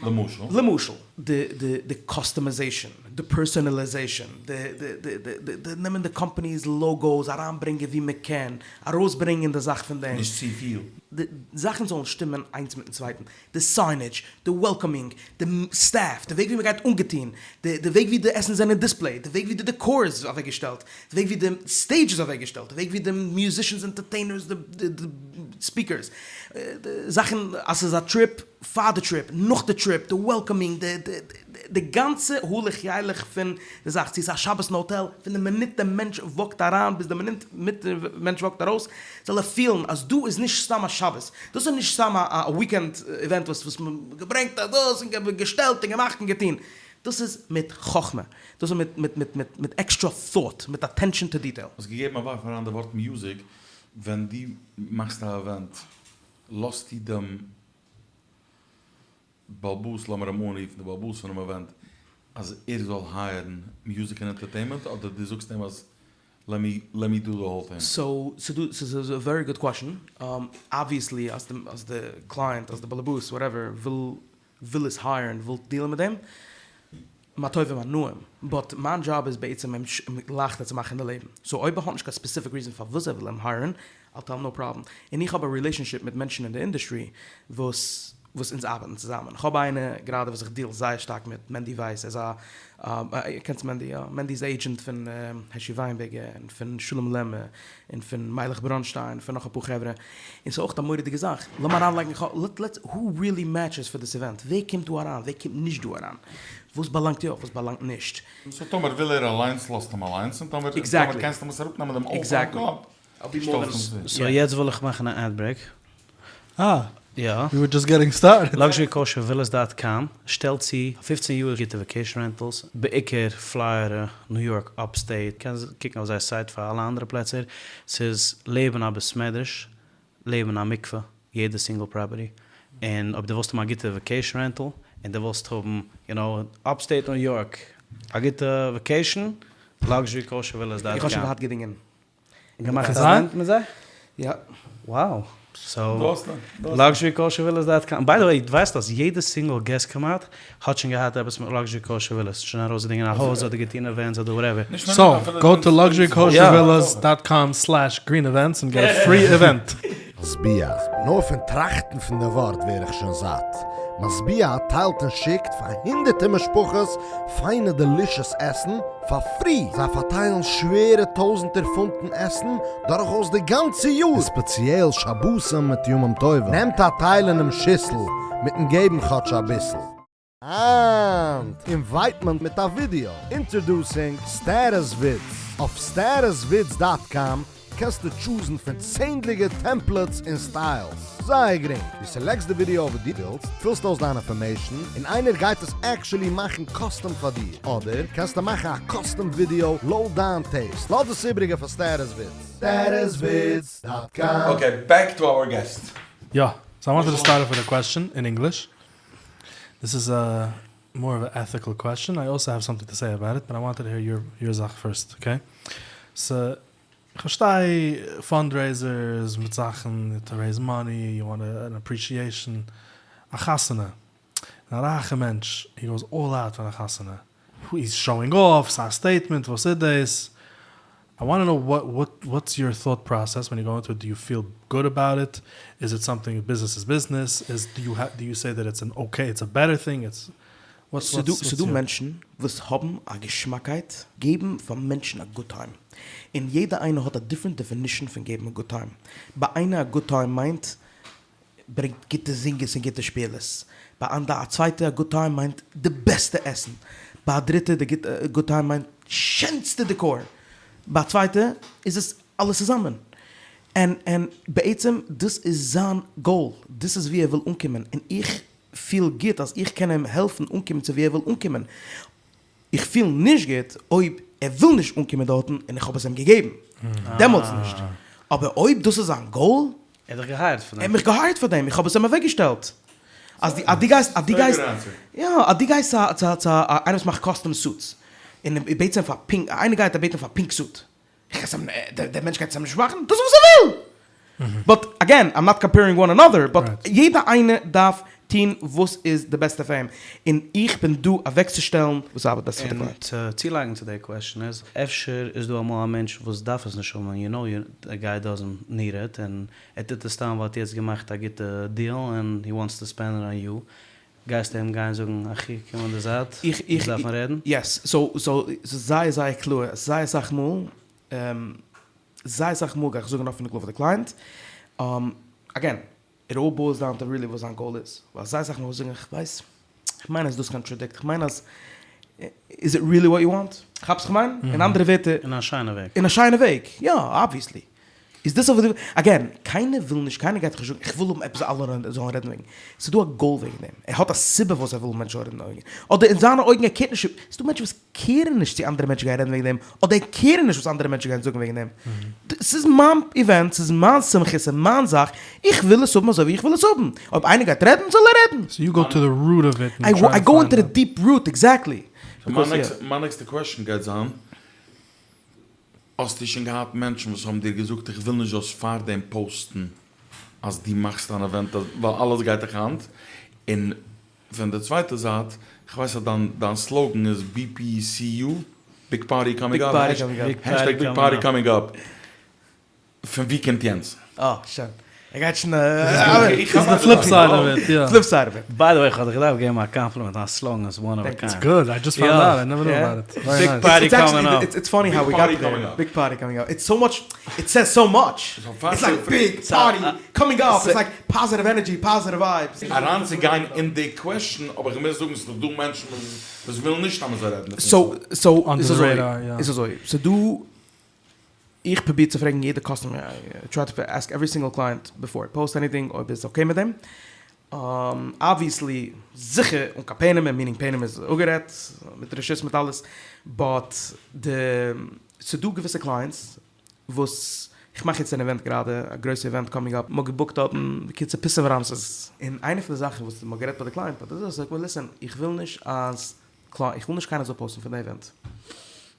למשל? למשל, די די די קאסטומייזעישאן, די פערסאנעלייזעישאן, די די די די די נעמען די קאמפאניס לאוגאוס אריינברענגען ווי מען קען, ארויסברענגען די זאך פון דעם. נישט צופיל. די זאכן זאלן שטימען איינס מיטן צווייטן. די סיינעדזש, די וועלקאמינג, די סטעף, די וועג ווי מ'גייט אנגעטון, די די וועג ווי די עסן זענען דיספלעיד, די וועג ווי די דעקאר איז אוועקגעשטעלט, די וועג ווי די סטעידזש איז אוועקגעשטעלט, די וועג ווי די מיוזישענס, ענטערטעינערס, די די ספיקערס, די זאכן אז ס'איז א טריפ, פאר די טריפ, נאך די טריפ, די וועלקאמינג, די די די גאנצע הלוך ילך פון די זאך, צו ס'איז א שבת אין האטעל, פון די מינוט די מענטש וואקט אריין ביז די מינוט די מענטש וואקט ארויס, זאל ער פילן אז דא איז נישט סתם א שבת, דאס איז נישט סתם א וויקענד איווענט וואס וואס מען געברענגט א דאס און געשטעלט און געמאכט און געטון, דאס איז מיט חכמה, דאס איז מיט מיט מיט מיט מיט עקסטרא thought, מיט אטענשאן טו דיטעיל. האסט געגעבן א ווארף אריין די ווארט מיוזיק, ווען דו מאכסט א איווענט לאזטו דעם באלבאס, לאמיר אים אנרופן די באלבאס פונעם איווענט, אז ער זאל הייערן מיוזיק און ענטערטעינמענט, אדער דו זאגסט אים אז לעט מי דו די האול טינג? סאו ס'דא ס'איז א ווערי גוד קוועשאן, אבוויעסלי אז די אז די קלייענט אז די באלעבאס וואטעווער וויל וויל עס הייערן וויל דיעלן מיט דעם, מה טוב ומה נעים, באט מיין דזשאב איז בעצם אים לייכטער צו מאכן די לעבן, סאו אויב ער האט נישט קיין ספעסיפיק ריזען פארוואס ער וויל אים הייערן, אייל טעל אים נאו פראבלעם, און איך האב א רילעישאנשיפ מיט מענטשן אין די אינדעסטרי וואס וואס אונז ארבעטן צוזאמען, כ'האב איינער גראדע וואס איך דיעל זייער שטארק מיט, מענדי ווייס, ער איז א, קענסט מענדי יא? מענדי איז עידזשענט פון העשי וויינבערגער און פון שלום לעמער און פון מיילעך בראנשטיין און פון נאך אפאר חברה, און ס'איז אויך א מורא'דיגע זאך, לאמיר אריינלייגן, לעטס, הו ריעלי מעטשעס פאר דיס איווענט, ווער קומט דא אריין, ווער קומט נישט דא אריין, וואס באלאנגט יא, וואס באלאנגט נישט. סאו טאמער וויל ער אליינס לאזט אים אליינס, און טאמער קענסטו אים עס אראפנעמען דעם עול פונעם קאפ, שטעלסט אים צו. סאו יעצט וויל איך מאכן א עד ברעיק. אה! יא. ווי ווער דזשאסט געטינג סטארטעד. לאקזשערי קאושער ווילאס דאט קאם שטעלט צו פֿופֿצן יאר גוטע וועקעישן רענטעלס, בעיקר פלארידע, ניו יארק, אפסטעיט, קענסט קוקן אויף זייער סייט פאר אלע אנדערע פלעצער, ס'איז לעבן א בית מדרש, לעבן א מקווה, יעדע סינגל פראפערטי, און אויב דו ווילסט האבן א גוטע וועקעישן רענטעל, און דו ווילסט האבן יו נאו אפסטעיט ניו יארק א גוטע וואקעישן, לאקזשערי קאושער ווילאס דאט קאם. איך האב שוין געהאט געדינגען. געמאכט אן עווענט מיט זיי? יא. Wow. סאו לאקזשערי קאושער ווילאס דאט קאם. ביי די וועי, דו ווייסט אז יעדע סינגל געסט כמעט האט שוין געהאט עפעס מיט לאקזשערי קאושער ווילאס, שוין ארויסגעדינגען א הויז אדער געטון עווענטס אדער וואטעווער. סאו, גאו טו לאקזשערי קאושער ווילאס דאט קאם סלעש גרין עווענטס און געט א פרי עווענט. משביע, נאר פון טראכטן פון די ווארט ווער איך שוין זאט. משביע טיילט און שיקט פאר הונדערטער משפחות פיינע דעלישעס עסן פאר פרי! זיי פארטיילן שווערע טויזענטער פונטן עסן דורכאויס די גאנצע יאר, און ספעציעל שבתים מיט ימים טובים. נעמט א טייל אינעם שיסל מיטן געבן כאטש אביסל. היינט אינווייט מען מיט א ווידיאו. אינטרעדוסינג סטעטוס ווידס. אויף סטעטוס ווידס דאט קאם קענסטו טשוזן פון צענדליגע טעמפלעטס און סטיילס. זייער גרינג. דו סעלעקסט די ווידיאו וואס דו ווילסט, פילסט אויס דיין אינפארמעישן, און איינער גייט עס עקשעלי מאכן קאסטום פאר דיר. אדער קענסטו מאכן א קאסטום ווידיאו לויט דיין טעיסט. לאז דאס איבריגע פאר סטעטוס ווידס. סטעטוס ווידס דאט קאם. אקעי, בעק טו אווער געסט. יא, סאו איי וואנטעד טו סטארט אףף וויט א קוועסטשען אין ענגליש. דיס איז א מאר אוו א עטיקעל קוועסטשען, איי אלסא האוו סאמטינג טו סעי אבאוט איט, באט איי וואנטעד טו העיר יור זאך פירסט, אקעי? סא, כ'פארשטיי פאנדרעיזערס מיט זאכן טו רעיז מאני, יו וואנט אן אפרישיעישאן, א חתונה, א רייכע מענטש, הי גאוס אלל אוט פאר א חתונה, היז שאואינג אףף, ס'איז א סטעיטמענט, וואס איז דאס? איי וואנט טו נאו וואט וואט וואטס יור טאט פראסעס ווען יו גאו אינטו איט, דו יו פיל גוד אבאוט איט, איז איט סאמטינג ביזנעס איז ביזנעס, איז דו יו דו יו סעי דעט איטס אן אקעי איטס א בעטער טינג, איטס וואטס וואטס וואטס ס'דא יור. מענטשן וואס האבן א געשמאקייט געבן פאר מענטשן א גוד טיים, און יעדע איינער האט א דיפרענט דעפינישן פון געבן א גוד טיים, ביי איינער א גוד טיים מיינט ברענגט גוטע זינגערס און גוטע שפילערס, ביי אנדער א צווייטע א גוד טיים מיינט די בעסטע עסן, ביי א דריטע די גוד טיים מיינט שענסטע דעקאר, ביי א צווייטע איז עס אלעס צוזאמען, און און בעצם דאס איז זיין גאול, דאס איז ווי ער וויל אנקומען, און איך פיל גוט אז איך קען אים העלפן אנקומען צו ווי ער וויל אנקומען, איך פיל נישט גוט אויב ער וויל נישט אנקומען דארטן און איך האב עס אים געגעבן, דעמאלטס נישט, אבער אויב דאס איז זיין גאול, ער האט דיך געהייערט פאר דעם. ער האט מיך געהייערט פאר דעם, איך האב עס אים אוועקגעשטעלט. אז דו אז דו גייסט אז דו גייסט יא אז דו גייסט צו צו צו איינער וואס מאכט קאסטום סוטס, און ער בעט אים פאר פינק, איינער גייט ער בעט אים פאר פינק סוט, איך גיי עס אים, דער מענטש גייט עס אים נישט מאכן, דאס איז וואס ער וויל! באט אגעין, איים נאט קאמפערינג וואן אנאדער, באט יעדע איינער דארף טון וואס איז די בעסטע פאר אים, און איך בין דא אוועקצושטעלן וואס ארבעט בעסט פאר די און קלייענט. צו צולייגן צו די קוועסטשן איז, אפשר איז דא אמאל א מענטש וואס דארף עס נישט האבן, יו נאו די גיי דאזענט ניד איט, און ער טוט עס סתם ווייל ער האט יעצט געמאכט א גוטע דיעל און הי וואנטס טו ספענד איט אן יו, גייסטו אים גיין זאגן אחי קום אין די זייט, אונז דארפן רעדן? יעס, סאו סאו ס'איז זייער זייער קלאר, זייער אסאך מאל זייער אסאך מאל גיי איך זאגן אפן און קלאר פאר די קלייענט, אגעין, איט אלל בוילס דאון טו ריעלי וואס זיין גאול איז, ווייל זייער אסאך מאל זאגן איך ווייס, איך מיין אז דאס קאנטראדיקט, איך מיין אז, איז איט ריעלי וואט יו וואנט? כאפסט וואס איך מיין? אין אנדערע ווערטער, אין א שיינע וועג. אין א שיינע וועג, יא, אבוויעסלי. איז דאס אבער די, אגעין, קיינער וויל נישט, קיינער גייט דיך נישט זאגן איך וויל האבן עפעס אלע זאלן רעדן וועגן, ס'איז דא א גאול וועגן דעם, ער האט א סיבה פארוואס ער וויל מענטשן זאלן רעדן וועגן, אדער אין זיינע אויגן ער קערט נישט, ס'איז דא מענטשן וואס קערן נישט צו אנדערע מענטשן גייען רעדן וועגן דעם, אדער קערן נישט וואס אנדערע מענטשן גייען זאגן וועגן דעם. ס'איז מיין איווענט, ס'איז מיין שמחה, ס'איז מיין זאך, איך וויל עס האבן אזוי ווי איך וויל עס האבן. אויב איינער גייט רעדן, זאל ער רעדן. סאו יו גאו טו די רוט אוו איט און טריי איי טו גאו פיינד אינטו די אוט. דיעפ רוט, עקזעקטלי. מיין נעקסטע קוועסטשן גייט זיין, האסטו שוין געהאט מענטשן וואס האבן דיר געזאגט איך וויל נישט זאלסט פארדעם פאוסטן אז דו מאכסט אן איווענט ווייל אלעס גייט דיך היינט, און פון די צווייטע זייט, כ'ווייס אז דיין דיין סלאוגען איז BPCU, ביג פארטי קאמינג אפ, העשטעג ביג פארטי קאמינג אפ, פון ווי קומט יענץ? אה, שוין. ער גייט שוין. איז די פליפ סייד אוו איט, יא. פליפ סייד אוו איט. ביי די וועי, כ'האב דיך געדארפט געבן א קאמפלימענט, דיין סלאגאן איז וואן אוו א קיינד. איטס גוד, איי דזשאסט פאונד אוט, איי נעווער ניו אבאוט איט. ביג פארטי קאמינג אפ. איטס פאני האו ווי גאט דער. ביג פארטי קאמינג אפ. איטס סאו מאטש, איט סעיס סאו מאטש. איטס לייק ביג פארטי קאמינג אפ, איטס לייק פאזיטיוו ענערדזשי, פאזיטיוו ווייבס. אריינצוגיין אין די קוועסטשן, אבער איך מוז זאגן ס'איז דאך דא מענטשן וואס ווילן נישט אז מ'זאל רעדן דערפון. סאו, סאו, אנדער איז די אזוי, רעדאר, יא. איז אזוי, ס'דא, איך פרוביר צו פרעגן יעדע קאסטומער, איי טריי טו עסק עווערי סינגל קלייענט ביפאר איי פאוסט עניטינג אויב איז אקעי מיט דעם, אבוויעסלי זיכער אן קיין פנימ'ער, מינינג פנים איז אפגערעדט, מיט רשות מיט אלעס, באט די, ס'דא געוויסע קלייענטס וואס. איך מאך יעצט אן איווענט גראדע, א גרויסע איווענט קאמינג אפ, מ'האט געבוקט דארטן, בקיצור פיתום ורעמסס. און איינע פון די זאכן וואס מ'האט גערעדט ביי די קלייענט, ביי די זאך, זאגט מען ליסען, איך וויל נישט אז, איך וויל נישט קיינער זאל פאוסטן פון די איווענט.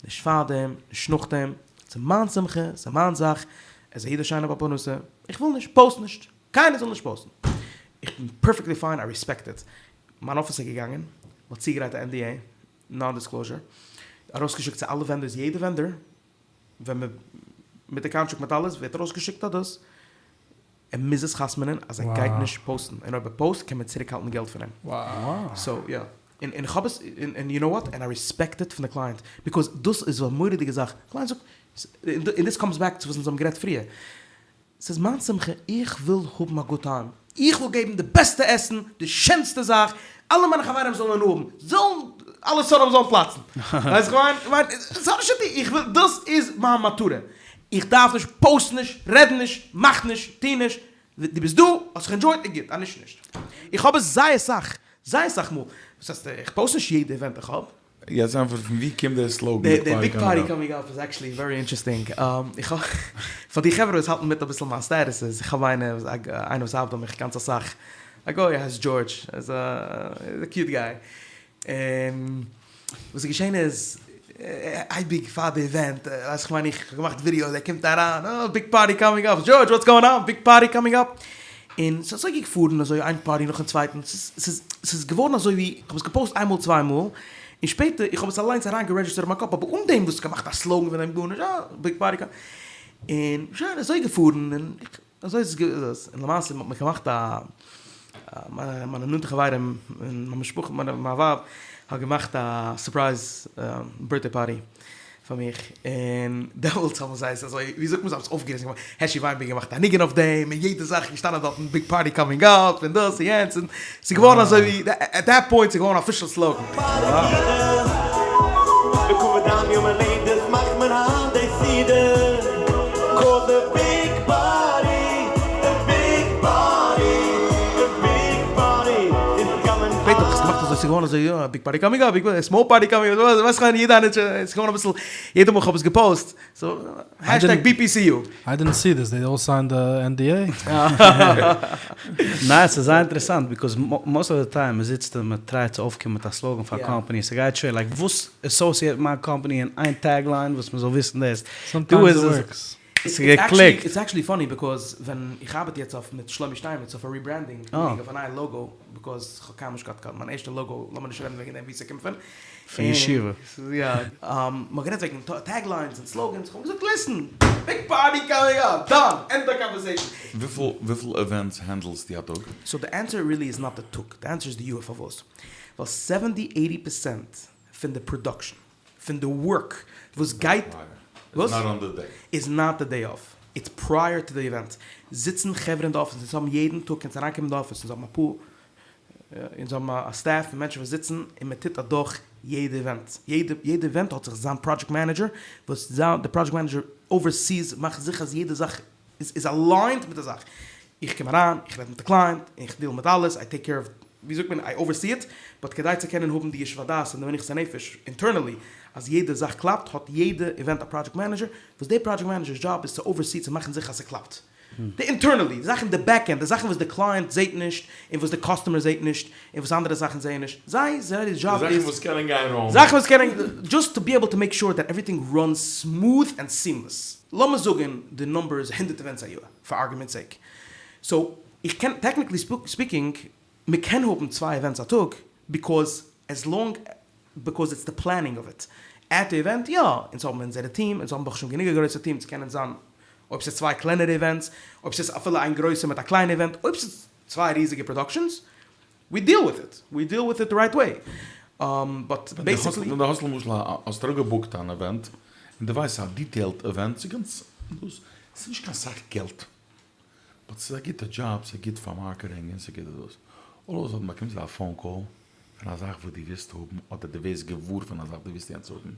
נישט פארדעם, נישט נאכדעם, ס'איז מיין שמחה, ס'איז מיין זאך, עס איז א אידיש שיינע בר פרנסה, איך וויל נישט, פאוסט נישט. קיינער זאל נישט פאוסטן. איך בין פערפעקטלי פיין, איי ריספעקט איט. מיין אפיס איז געגאנגען, מ'האט צוגעגרייט א NDA, נאן דיסקלאוזשער, ארויסגעשיקט צו אלע ווענדארס, יעדע ווענדאר ווען מ' מיט די קאנטראקט מיט אלעס ווערט ארויסגעשיקט א דאס, ער מוז עס חתמ'נען אז ער גייט נישט פאוסטן, און אויב ער פאוסט קען מען צוריקהאלטן געלט פון אים. סאו יא, און איך האב עס, און יו נאו וואט, און איי ריספעקט איט פון די קלייענט, ביקאוז דאס איז א מורא'דיגע זאך, קלייענט זאגט, און דיס קאמס בעק צו וואס אונז האבן גערעדט פריער, ס'איז מיין שמחה, איך וויל האבן א גוד טיים, איך וויל געבן די בעסטע עסן, די שענסטע זאך, אלע מיינע חברים זאלן הנאה האבן, זאלן, אלע שונאים זאלן פלאצן, ווייסט וואס איך מיין? כ'מיין, ס'האט נישט צו טון, איך וויל, דאס איז מיין מטרה, איך דארף נישט, פאוסט נישט, רעד נישט, מאך נישט, טו נישט, דו ביסט דא, האסט זיך ענדזשויט, איז גוט, אז נישט נישט. איך האב עס זייער סאך, זייער סאך מאל, וואס הייסט, איך פאוסט נישט יעדע איווענט איך האב. יעצט ענטפער פון ווי קומט דער סלאוגען די ביג פארטי קאמינג אפ איז עקשעלי ווערי אינטערעסטינג, איך האב פאר די חברה וואס האלטן מיט אביסל מיין סטעטוסעס, איך האב איינער איינער וואס ארבעט ביי מיך גאנץ אסאך, א גוי ער הייסט דזשארדזש, ער איז א קיוט גיי, און וואס איז געשען איז, אייביג פאר די איווענט, ווייסט איך מיין איך האב געמאכט ווידיאוס ער קומט אריין, אה ביג פארטי קאמינג אפ, דזשארדזש וואטס גאוינג אן, ביג פארטי קאמינג אפ, און ס'איז אזוי געפארן אזוי איין פארטי נאכן צווייטן, ס'איז ס'איז געווארן אזוי ווי, כ'האב עס געפאוסט איין מאל צוויי מאל, און שפעטער איך האב עס אליינס אריין גערעדזשיסטערט אין מיין קאפ אבער אן דעם וואס געמאכט א סלאוגן פון דעם גארנישט, אה ביג פארטי קא. און שוין אזוי געפארן און אזוי איז עס און למעשה מ'האט מיך געמאכט א מיינע נאנטע חברים און מיין משפחה מיין ווייב האט געמאכט א סורפרייז בירטדעי פארטי פאר מיך, און דעמאלטס האבן זיי עס אזוי, ווי זאגט מען, זיי האבן עס אויפגעריסן, העשי וויינבערגער געמאכט א ניגון אויף דעם, און יעדע זאך איז געשטאנען דארטן ביג פארטי קאמינג אפ, און דאס און יענץ, און ס'איז געווארן אזוי ווי, עט דעט פוינט ס'איז געווארן א אפישעל סלאגאן. לכבוד דיין יום הולדת מאכט מען היינט די סעודה, קאלד די ביג פארטי, די ביג פארטי, די ביג פארטי איז קאמינג אפ. שפעטער האב איך עס געמאכט אזוי, ס'איז געווארן אזוי, יא, ביג פארטי קאמינג אפ, ביג פארטי, סמאל פארטי קאמינג אפ, ווייסט איך מיין, יעדע איינער, ס'איז געווארן אביסל, יעדע מאל איך האב עס געפאוסט, סאו, העשטעג BPCU. איי דידנט סי דיס, דעי אלל סיינד די NDA? ניין ס'איז זייער אינטערעסאנט ביקאוז מאסט אוו די טיים מ'זיצט און מ'טרייט צו אויפקומען מיט א סלאגאן פאר א קאמפאני ס'גייט שווער לייק וואס עסאוסיעט מיין קאמפאני אין איין טעג ליין וואס מ'זאל וויסן דאס דא איז עס ס'געקליקט. איטס עקשעלי פאני ביקאוז ווען איך ארבעט יעצט אויף מיט שלומי שטיינמעץ אויף א ריברענדינג אויף א נייע לאגא ביקאוז כ'האב קיינמאל נישט געהאט קיין מיין ערשטע לאגא לאמיר נישט רעדן וועגן דעם ווי ס'קומט פון. פון ישיבה. יא. מ'האט גערעדט וועגן טעג ליינס און סלאגענס, כ'האב געזאגט ליסן! ביג פארטי קאמינג אפ! דאן! ענד די קאנווערסעישאן! וויפיל וויפיל עווענטס הענדלסטו א טאג? סאו די ענסער רילי איז נאט די טאג, די ענסער איז די יאר, פארוואס? ווייל סעווענטי עיטי פערסענט פון די פראדאקשען, פון די ווארק וואס גייט, וואס? איז נאט די דעי אף, איטס פרייער טו די איווענט, זיצן חברה אין די אפיס, אונז האבן יעדן טאג קענסט אריינקומען אין די אפיס, אונז האבן אפאר אונז האבן א סטעף פון מענטשן וואס זיצן און מען טוט אדורך יעדע איווענט, יעדע יעדע איווענט האט זיך זיין פראדזשעקט מענעדזשער וואס זיין די פראדזשעקט מענעדזשער אווערסיס מאכט זיכער אז יעדע זאך איז איז אליינד מיט די זאך, איך קום אריין איך רעד מיט די קלייענט און איך דיעל מיט אלעס איי טעיק קעיר אוו ווי זאגט מען איי אווערסי איט, באט כדי צו קענען האבן די ישוב הדעת און די מנוחת הנפש אינטערנעלי אז יעדע זאך קלאפט האט יעדע איווענט א פראדזשעקט מענעדזשער וואס די פראדזשעקט מענעדזשער'ס דזשאב איז צו אווערסי צו מאכן זיכער אז ס'קלאפט. די אינטערנעלי, די זאכן די בעק ענד, די זאכן וואס די קלייענט זעהט נישט, און וואס די קאסטומער זעהט נישט, און וואס אנדערע זאכן זעהן נישט, זיי, זייער דזשאב איז, די זאכן וואס קענען גיין ראנג. זאכן וואס קענען, דזשאסט טו בי עיבל טו מעיק שור דעט עווריטינג ראנס סמוט ענד סיעמלעס. לאמיר זאגן די נומבער איז הונדערט איווענטס א יאר, פאר ארגומענטס סעיק. סאו, איך קען, טעקניקלי ספיקינג, מ'קען האבן צוויי איווענטס א טאג, ביקאוז עז לאנג ביקאוז איטס די פלענינג אוו איט. עט די איווענט יא, אונז האבן אונזערע טיעם, אונז האבן ברוך השם גענוג א גרויסע טיעם צו קענען זיין אויב ס'איז צוויי קלענערע איווענטס, אויב ס'איז אפילו איין גרויסע מיט א קליינע איווענט, אויב ס'איז צוויי ריזיגע פראדאקשענס, ווי דיעל וויט איט, ווי דיעל וויט איט די רייט וועי. באט בעיסיקלי. ווען דו האסט למשל א, האסט אראפגעבוקט אן איווענט, און דו ווייסט ס'איז א דיטעילד איווענט, ס'איז גאנץ דאס, ס'איז נישט קיין סאך געלט, באט ס'איז א גוטע דזשאב, ס'איז גוט פאר מארקעטינג און ס'איז גוט דאס. אלל אוו א סאדען באקומסטו א פאון קאל פון א זאך וואס דו ווילסט האבן אדער דו ווערסט געוואר פון א זאך דו ווילסט יענץ האבן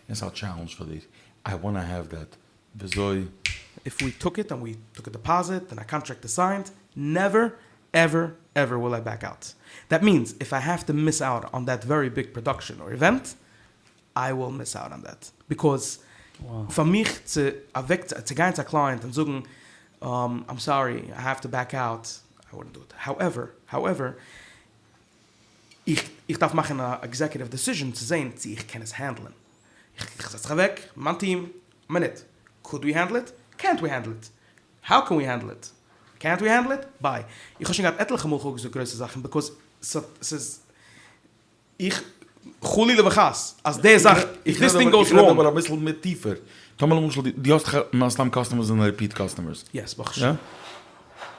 און ס'איז א טשעלענדזש פאר דיר, איי וואנא העוו דעט, וויאזוי? איף ווי טוק איט ענד ווי טוק א דעפאזיט ענד א קאנטרעקט איז סיינד, נעווער עווער עווער וויל איי בעק אוט. דעט מיענס איף איי העוו טו מיס אוט אן דעט ווערי ביג פראדאקשען אר איווענט, איי וויל מיס אוט אן דעט, ביקאוז. פאר מיך צו אוועק צו גיין צו א קלייענט און זאגן איים סארי איי העוו טו בעק אוט, איי וואלדנט דו איט. האועווער, האועווער, איך איך דארף מאכן א עקזעקוטיוו דעסיזשען צו זען צו איך קען עס הענדלען. איך זעץ זיך אוועק, מיין טיעם, מינוט, קאוד ווי הענדל איט? קענט ווי הענדל איט? האו קען ווי הענדל איט? קענט ווי הענדל איט? ביי. איך האב שוין געהאט עטליכע מאל אפגעזאגט גרויסע זאכן ביקאוז ס'איז איך חלילה וחס אז די זאך איף דיס טינג גאוס ראנג. איך רעד אבער אביסל מער טיפער. טאמער למשל דו האסט מן הסתם קאסטומערס זענען ריפיט קאסטומערס. יעס ברוך השם.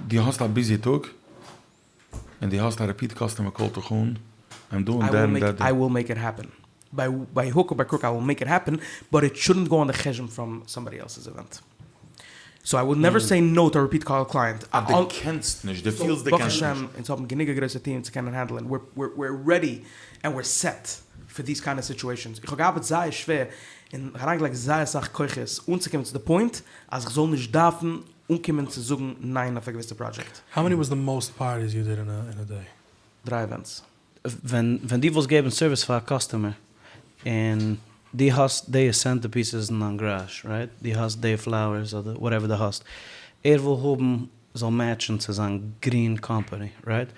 דו האסט א ביזי טאג און דו האסט א ריפיט קאסטומער קאלט דיך אן איים דואינג דעט ענד דעט. איי וויל מעיק איט העפען. ביי הוק אר ביי קרוק איי וויל מעיק איט העפען באט איט שודנט גאו אן די חשבון פראם סאמבאדי עלס'ס עווענט. סאו איי וויל נעווער סעי נאו טו א ריפיט קאל קלייענט. אז דו קענסט נישט, דו פילסט דו ברוך קענסט השם נישט. אונז האבן גענוג א גרויסע טיעם צו קענען הענדלען, וויר רעדי ענד וויר סעט פאר דיס קיינד אוו סיטועשאנס. איך האב געארבעט זייער שווער און אריינגעלייגט זייער אסאך כוחות אנצוקומען צו די פוינט אז איך זאל נישט דארפן אנקומען צו זאגן ניין אויף א געוויסע פראדזשעקט. האו מעני וואס די מאוסט פארטיס יו דיד אין א דעי? דריי עווענטס. ווען ווען דו ווילסט געבן סערוויס פאר א קאסטומער און דו האסט די סענטערפיסעס אין דיין גאראזש רייט דו האסט די פלאוערס אדער וואטעווער דו האסט ער וויל האבן זאל מעטשן צו זיין גרין קאמפאני רייט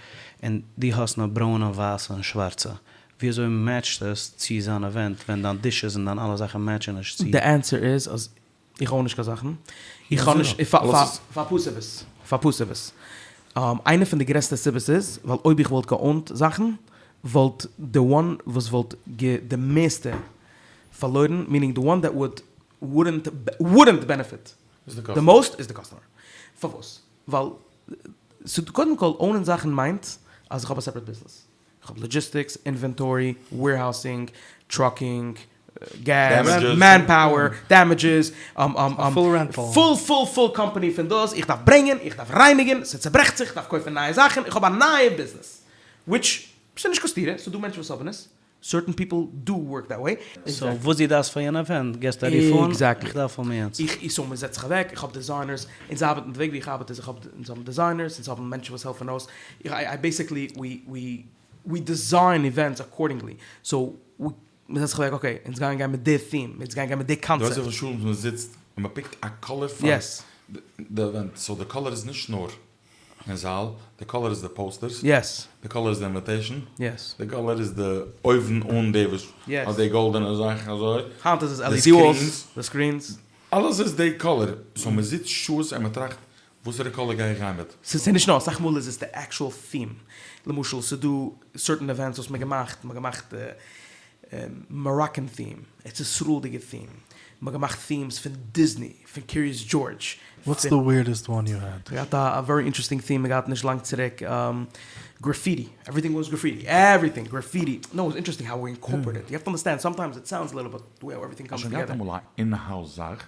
און דו האסט נאר ברוינע ווייסע און שווארצע ווי אזוי מעטשט עס צו זיין עווענט ווען דיין דישעס און דיין אלע זאכן מעטשן נישט צו די ענסער איז אז איך אוין נישט קיין זאכן, איך האב נישט, פאר אפאר סיבות, פאר אפאר סיבות. איינע פון די גרעסטע סיבות איז, ווייל אויב איך וואלט געאונט זאכן, וואלט די וואן וואס וואלט די מערסטע פארלוירן, מינינג די וואן דעט וואלד וואודענט וואודענט בענעפיט די מאוסט איז די קאסטומער. פארוואס? ווייל קודם כל אונען זאכן מיינט אז איך האב א סעפערעט ביזנעס. איך האב לאגיסטיקס, אינווענטארי, וועירהאוזינג, טראקינג, געז, מען פאוער, דעמעדזשעס, פול פול פול קאמפאני פון דאס, איך דארף ברענגען, איך דארף רייניגען, ס'צעברעכט זיך, איך דארף קויפן נייע זאכן, איך האב א נייע ביזנעס, וויטש ס'איז נישט קיין סתירה, ס'איז דא מענטשן וואס האבן עס, סערטען פיפל דו ווארק דעט וועי. סאו וואס דו דארפסט פאר יענע עווענט געסטו א רוף אן, איך דארף האבן יענץ. איך, סאו מ'זעצט זיך אוועק, איך האב דעזיינערס, אונז ארבעטן, די וועג ווי איך ארבעט איז איך האב, אונז האבן דעזיינערס, אונז האבן מענטשן וואס העלפן אויס, איך, איי בעיסיקלי, ווי, ווי, ווי דיזיין איווענטס אקארדינגלי, סאו, מ'זעצט זיך אוועק, אקעי, אונז גייען גיין מיט די טים, אונז גייען גיין מיט די קאנצעפט. דו ווייסט וויפיל שעה מ'זיצט און מ'פיקט א קאלער פאר די עווענט, סאו די קאלער איז נישט נאר אין זאל, די קאלער איז די פאוסטערס, די קאלער איז די אינוויטעישן, די קאלער איז די אויבן אן די וואס האט די גאלדענע זאך אזוי, היינט איז עס LED וואלס, די סקרינס. אלעס איז די קאלער, סאו מען זיצט שעות און מען טראכט וואסערע קאלער גיי איך גיין מיט. ס'איז נישט נאר, אסאך מאל איז עס די עקשועל theme, למשל ס'איז דא סערטען עווענטס וואס מ'האט געמאכט, מ'האט געמאכט מאראקען theme, ארץ ישראל'דיגע theme, מ'האט געמאכט themes פון דיזני, פון קיריעס דזשארדזש. וואטס די וויערדעסט וואן יו העד? מ'האט געהאט א ווערי אינטערעסטינג theme מ'האט געהאט נישט לאנג צוריק, גרעפיטי, עווריטינג וואס גרעפיטי, עווריטינג גרעפיטי, נאו איטס אינטערעסטינג האו ווי אינקארפארעיט איט, יו האוו טו אנדערסטענד סאמטיימס איט סאונדס א ליטל ביט די וועי האו עווריטינג קאמס האסט שוין געהאט טוגעדער. אמאל א אין-האוז זאך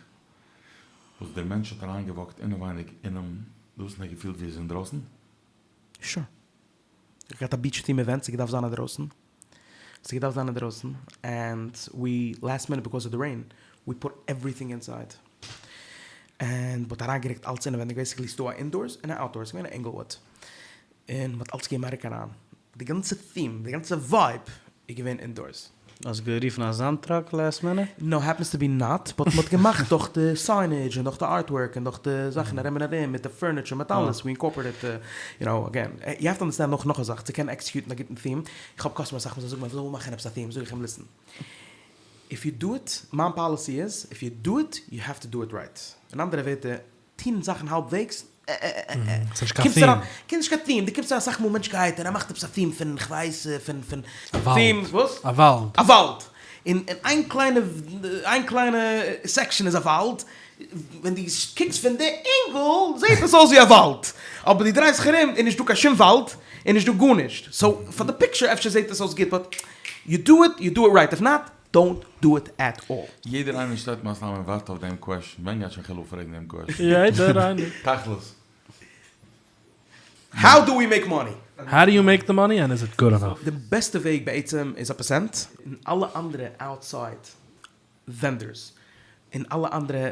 וואס דער מענטש האט אריינגעוואקט אינעווייניג אינעם דאס און ער האט געפילט ווי ער איז אינדרויסן? שור. איך האב געהאט א ביטש טים איווענט, ס'האט געדארפט זיין אינדרויסן, ס'האט געדארפט זיין אינדרויסן, ענד ווי לאסט מינוט ביקאוז אוו די רעין, ווי פוט עווריטינג אינסייד, ענד מ'האט אריינגעריקט אלץ אינעווענדיג, בעיסיקלי ס'דא א אינדארס און א אוטדארס, ס'געווען אין ענגלוואוד, און מ'האט אלץ געגעבן א ריק אריין, די גאנצע טים, די גאנצע ווייב איז געווען אינדארס. האסט גערופן א זאמד טראק לאסט מינוט? נאו, העפענס טו בי נאט, באט מ'האט געמאכט דאך די סיינעדזש און דאך די ארטווארק און דאך די זאכן ארום און ארום מיט די פורניטשער מיט אלעס, ווי אינקארפארעיטעד די, יו נאו, אגעין, יו העוו טו אנדערסטענד נאך נאך א זאך, צו קענען עקסעקיוטן א גוטן טים, איך האב קאסטומערס אסאך מאל זיי זאגן מיר כ'וויל מאכן עפעס א טים, זאג איך אים ליסן, איף יו דו איט, מיין פאליסי איז, איף יו דו איט, יו העוו טו דו איט רייט, אין אנדערע ווערטער, טון זאכן האלבוועגס, אה אה אה אה. ס'איז נישט קיין theme. ס'איז נישט קיין theme, דו קומסט אריין אסאך מאל מענטש גייט און ער מאכט עפעס א theme פון כ'ווייס פון פון. א וואלד. וואס? א וואלד. א וואלד. און איין קליינע איין קליינע סעקשאן איז א וואלד, ווען דו קוקסט פון די ענגל זעט עס אויס ווי א וואלד, אבער דו דרייסט זיך ארום איז נישטא קיין שום וואלד און נישטא גארנישט, סאו פאר די פיקטשער אפשר זעט עס אויס גוט באט יו דו איט יו דו איט רייט איף נאט דאונט דו איט עט אלל. יעדער איינער שטייט מן הסתם און ווארט אויף דעם קוועשן, ווען גייט שוין חילו פרעגן דעם קוועשן? יעדער איינער. תכלית. האו דו ווי מעיק מאני? האו דו יו מעיק די מאני ענד איז איט גוד ענאף? די בעסטע וועג בעצם איז א פערסענט, און אלע אנדערע אוטסייד ווענדארס, און אלע אנדערע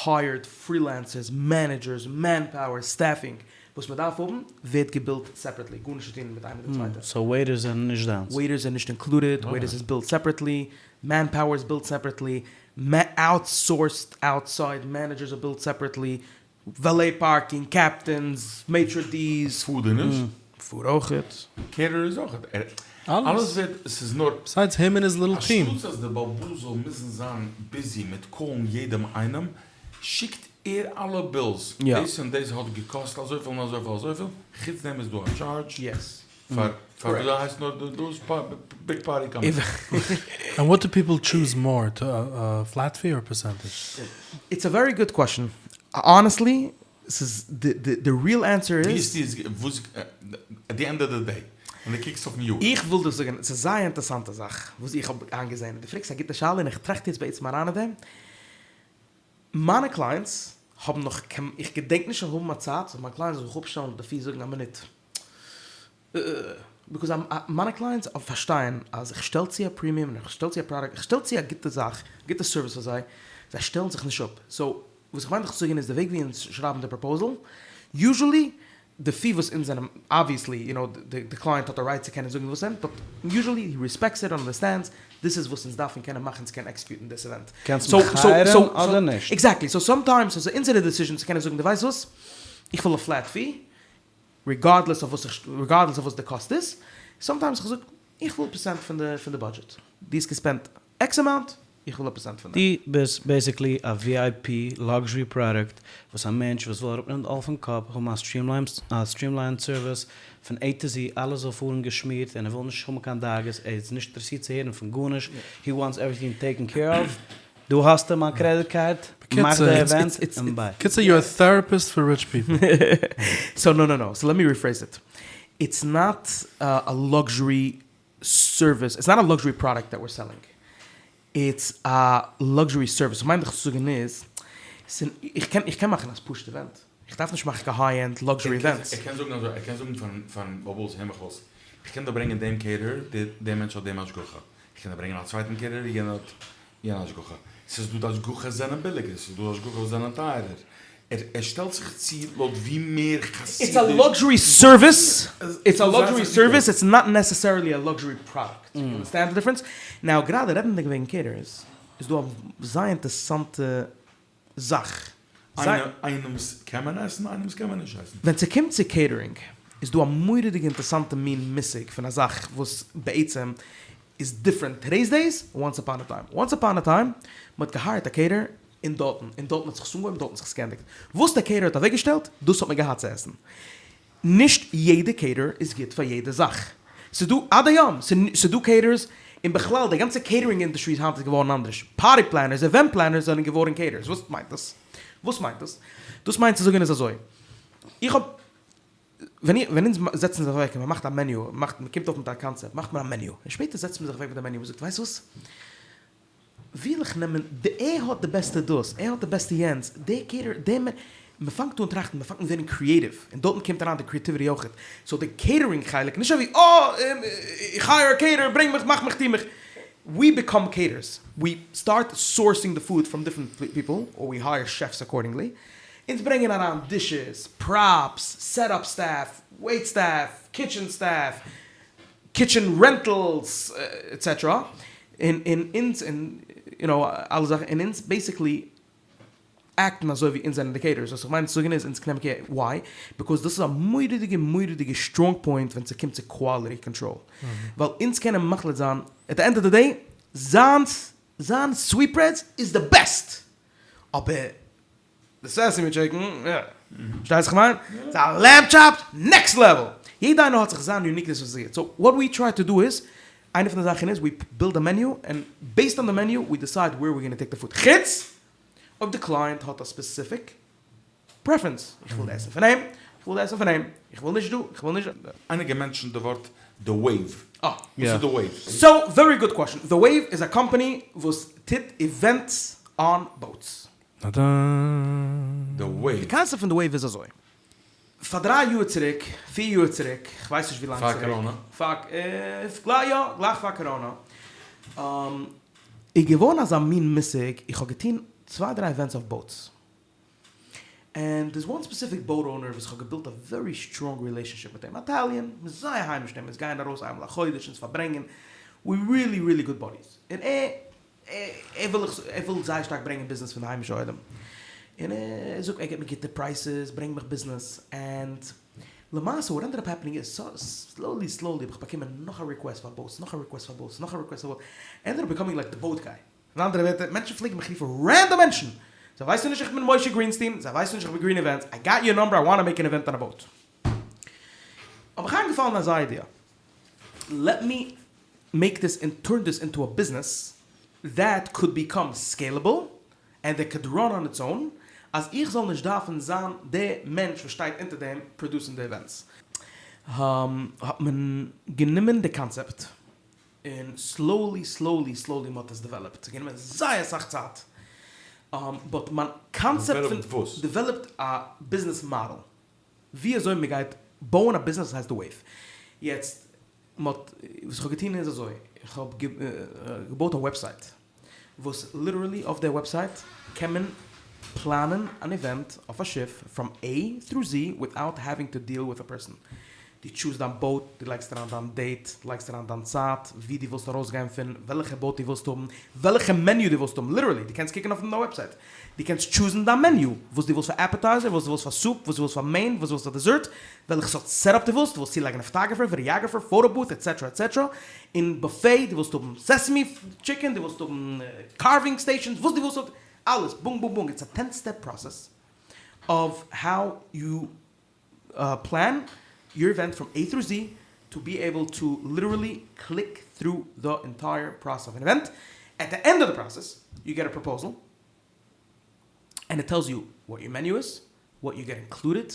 הייערד פרילענסערס, מענעדזשערס, מענפאוער, סטעפינג, וואס מען דארף האבן, ווערט געבילט סעפערעטלי, גארנישט צו טון מיט איינער די צווייטע. סאו וועיטערס זענען נישט דיינס? וועיטערס זענען נישט אינקלודעד, וועיטערס איז בילד סעפערעטלי, מענפאוער איז בילד סעפערעטלי, אוטסאורסד אוטסייד מענעדזשערס אר בילד סעפערעטלי, וועלעי פארקינג, קעפטענס, מעיטרא די'ס. פוד איז נישט? פוד אויכעט. קעיטערער איז אויכעט. אלעס ווערט, ס'איז נאר. ביסיידס הים און היז ליטל טיעם. אנשטאטס אז דער בעל הבית זאל מוזן זיין ביזי מיט קאלן יעדעם איינעם, שיקט ער אלע בילס, דאס און דאס האט געקאסט אזויפיל און אזויפיל אזויפיל, חוץ דעם איז דא א טשארדזש פאר פאר וויאזוי הייסט נאר דאס ביג פארטי קאמינג. ענד וואט דו פיפל טשוז מאר, א פלעט פי אר פערסענטעדזש? איטס א ווערי גוד קוועשאן, האנעסטלי ס'איז די די ריעל ענסער איז. ווי איז וואס עט די ענד אוו די דעי ווען דו קוקסט אויפן יאר. איך וויל דיר זאגן, ס'איז זייער אינטערסאנטע זאך וואס איך האב איינגעזען, און דו פרעגסט א גוטע שאלה און איך טראכט יעצט בעצם אריין אין דעם, מיינע קלייענטס האבן נאך, איך געדענק נישט האבן א צייט וואס מיין קלייענט זאל זיך אפשטעלן אויף די פיס זאגן א מינוט, ביקאוז מיינע קלייענטס פארשטייען אז איך שטעל צו א פרימיום און איך שטעל צו א פראדוקט, איך שטעל צו א גוטע זאך, גוטע סערוויס פאר זיי, זיי שטעלן זיך נישט אפ, סאו וואס איך מיין דיך צו זאגן איז די וועג ווי אונז שרייבן די פראפאוזעל, יוזשעלי די פי וואס אונז זענען, אבוויעסלי יו נאו די קלייענט האט די רייט צו קענען זאגן וואס ער, באט יוזשעלי הי ריספעקטס איט און אנדערסטענדס דיס איז וואס אונז דארפן קענען מאכן צו קענען עקסעקיוטן דיס איווענט. קענסט מיך הייערן אדער נישט. עקזעקטלי, סאו סאמטיימס ס'איז אונזערע דעסיזשען צו קענען זאגן דו ווייסט וואס, איך וויל א פלעט פי, ריגארדלעס אוו וואס איך ריגארדלעס אוו וואס די קאסט איז, סאמטיימס איך זאג איך וויל פערסענט פון די פון די בודזשעט, דו האסט געספענדט עקס אמאונט, איך וויל א פערסענט פון דעם. דו ביסט בעיסיקלי א VIP לאקזשערי פראדוקט וואס א מענטש וואס וויל אראפנעמען די עול פון קאפ, האבן א סטרימליינד סערוויס פון עי טו זי, אלעס זאל פארן געשמירט און ער וויל נישט האבן קיין דאגות, ער איז נישט אינטערעסירט צו הערן פון גארנישט, הי וואנטס עווריטינג טעיקן קעיר אוו, דא האסטו מיין קרעדיט קארד, מאך די עווענט און ביי. קיצור יור א טעראפיסט פאר ריטש פיפל. סאו נא נא נא, סאו לעט מי ריפרעיז איט, איטס נאט א לאקזשערי סערוויס, איטס נאט א לאקזשערי פראדוקט דעט וויר סעלינג, איטס א לאקזשערי סערוויס, וואס מיין איך צו זאגן איז, איך קען איך קען מאכן א פשוטע איווענט, איך דארף נישט מאכן קיין היי ענד לאקזשערי איווענטס. ער קען זאגן אזוי, ער קען זאגן פארן בעל הבית הער מיך אויס, איך קען דיר ברענגען דעם קעיטערער, דער מענטש האט דעם השגחה, איך קען דיר ברענגען א צווייטן קעיטערער, יענער האט יענע השגחה. ס'איז דא די השגחות זענען ביליגער, ס'איז דא השגחות וואס זענען טייערער. ער שטעלט זיך צו לויט ווי מער חסידיש. איטס א לאקזשערי סערוויס, איטס א לאקזשערי סערוויס, איטס נאט נעסעסערילי א לאקזשערי פראדוקט. יו אנדערסטענד די דיפרענס? נאו גראדע רעדנדיג וועגן קעיטערערס, איז דא א זייער אינטערסאנטע זאך. איינעמס קען מען עסן, איינעמס קען מען נישט עסן. ווען ס'קומט צו קעיטערינג איז דא א מורא'דיגע אינטערסאנטע מין מושג פון א זאך וואס בעצם איז דיפרענט טודעיס דעיס, וואנס אפאן א טיים. וואנס אפאן א טיים, מ'האט געהייערט א קעיטער און דארטן, און דארטן האט זיך עס אנגעהויבן, דארטן האט זיך עס געענדיגט. וואס דער קעיטער האט אוועקגעשטעלט, דאס האט מען געהאט צו עסן. נישט יעדע קעיטער איז גוט פאר יעדע זאך. ס'איז דא עד היום, ס'איז דא קעיטערס, און בכלל די גאנצע קעיטערינג אינדוסטרי איז היינט איז געווארן אנדערש. פארטי פלענערס, איווענט פלענערס זענען געווארן קעיטערס. וואס מיינט דאס? וואס מיינט דאס? דאס מיינט צו זאגן איז אזוי, איך האב, ווען איך, ווען אונז זעצן זיך אוועק און מ'מאכט א מעניו, מ'מאכט, מ'קומט אויף מיט א קאנצעפט, מאכט מען א מעניו, און שפעטער זעצט מען זיך אוועק מיט די מעניו און מ'זאגט, ווייסט וואס? וויל איך נעמען די ער האט די בעסטע דאס ער האט די בעסטע יענץ דער קעיטער דער מען מען פאנגט אן טראכטן מען פאנגט אן ווערן קריעטיוו און דארטן קומט אריין די קריעטיוויטי אויכעט סאו די קעיטערינג חלק נישט אזוי ווי אה איך הייער א קעיטער ברענג מיך מאך מיך טו מיך ווי ביקאם קעיטערס ווי סטארט סאורסינג די פוד פראם דיפרענט פיפל אר ווי הייער שעפס אקארדינגלי אונז ברענגען אריין דישעס פראפס סעט אפ סטעף וועיט סטעף קיטשען סטעף קיטשען רענטעלס עטסעטערא, און און אונז און יו נאו אלע זאכן און אונז בעיסיקלי עקטן אזוי ווי אונז זענען די קעיטערערס, וואס איך מיין צו זאגן איז אונז נעמען קעיר, וויי? ביקאוז דאס איז א מורא'דיגע מורא'דיגע סטראנג פוינט ווען ס'קומט צו קוואליטי קאנטראל, ווייל אונז קענען מחליט זיין עט די ענד אוו די דעי זיינס זיין סוויטברעדס איז די בעסט! אבער די סעסעמי טשיקן, יא. פארשטייסט וואס איך מיין? ס'איז א לעמב טשאפס, נעקסט לעוועל! יעדע איינער האט זיך זיין יוניקנעס וואס איז גוט. סאו וואט ווי טריי טו דו איז, איינע פון די זאכן איז, ווי בילד א מעניו, ענד בעיסד אן די מעניו, ווי דיסייד וועיר ווי גאנא טעיק די פוד. חוץ אויב די קלייענט האט א ספעסיפיק פרעפערענס. איך וויל עסן פון אים, איך וויל עסן פון אים, איך וויל נישט דא, איך וויל נישט דא. איינער געמענטשענט די ווארט די וועיוו. אה. וואס איז די וועיוו? סאו, ווערי גוד קוועשאן. די וועיוו איז א קאמפאני וואס טוט איווענטס אן באוטס. די וועיוו. די קאנסעפט פון די וועיוו איז אזוי. פאר דריי יאר צוריק, פיר יאר צוריק, כ'ווייס נישט ווי לאנג צוריק. פאר קאראנא. פאר, יא, גלייך פאר קאראנא. איז געווארן אזא מין מושג, איך האב געטון צוויי דריי איווענטס אויף באוטס. ענד דער'ס וואן ספעסיפיק באוט אונער וואס כ'האב געבילט א ווערי סטראנג רילעישאנשיפ מיט אים, א איטאליען, מ'איז זייער היימיש מיט אים, אונז גייען ארויס איינמאל א חודש אונז פארברענגען, ווי ריעלי ריעלי גוד באדיס. און ער. ער וויל ער וויל זייער שטארק ברענגען ביזנעס פון די היימישע עולם, און ער זאגט ער געבט מיר גוטע פרייסעס, ברענג מיך ביזנעס, ענד למעשה וואט ענדעד אפ העפענינג איז, סלאולי סלאולי האב איך באקומען נאך א ריקוועסט פאר באוטס, נאך א ריקוועסט פאר באוטס, נאך א ריקוועסט פאר באוטס, ענדעד אפ ביקאמינג לייק די באוט גיי. אין אנדערע ווערטער, מענטשן פלעגן מיך רופן, רענדאם מענטשן! זיי ווייסן נישט איך בין משה גרינסטין, זיי ווייסן נישט איך בין גרין איווענטס, איי גאט יור נאמבער איי וואנט טו מעיק ען איווענט אן א באוט. האב איך איינגעפאלן אזא איידיע, לעט מי מעיק דיס און טורן דיס אינטו א ביזנעס דעט קוד ביקאם סקעילעבל ענד דעט קוד ראן אן איטס און, אז איך זאל נישט דארפן זיין די מענטש וואס שטייט אונטער דעם פראדוסן די איווענטס. האט מען גענומען די קאנצעפט און סלאולי סלאולי סלאולי מ'האט עס דעוועלאפט, ס'האט גענומען זייער אסאך צייט, באט מיין קאנצעפט פון וואס? דעוועלאפט א ביזנעס מאדעל ווי אזוי מ'גייט בויען א ביזנעס וואס הייסט די וועיוו, יעצט מ'האט, וואס איך האב געטון איז אזוי, איך האב געבויט א וועבסייט וואס ליטערלי אויף די וועבסייט קען מען פלאנען אן איווענט אויף א שיף פראם עי טרו זי וויטאוט העווינג טו דיעל וויט א פערסאן. דו טשוזט דיין באוט, דו לייגסט אריין דיין דעיט, דו לייגסט אריין דיין צייט, וואו דו ווילסט ארויסגיין פון, וועלכע באוט דו ווילסט האבן, וועלכע מעניו דו ווילסט האבן, ליטערלי דו קענסט קוקן אויף די וועבסייט, דו קענסט טשוזן דיין מעניו, וואס דו ווילסט פאר עפעטייזער, וואס דו ווילסט פאר סופ, וואס דו ווילסט פאר מעין, וואס דו ווילסט פאר דעזערט, וועלכע סארט סעטאפ דו ווילסט, דו ווילסט צולייגן א פאטאגרעפער, ווידיאגרעפער, פאטא בוט, עטסעטרא עטסעטרא, און בופעי, דו ווילסט האבן סעסעמי טשיקען, דו ווילסט האבן קארווינג סטעישאנס, וואס דו ווילסט האבן, אלעס, בונג בונג בונג, איטס א טען סטעפ פראסעס אוו האו יו פלען יור איווענט פראם עי טרו זי, טו בי עיבל טו ליטערלי קליק טרו די ענטייער פראסעס אוו ען איווענט, עט די ענד אוו די פראסעס יו געט א פראפאוזעל ענד איט טעלס יו וואט יור מעניו איז, וואט יו געט אינקלודעד,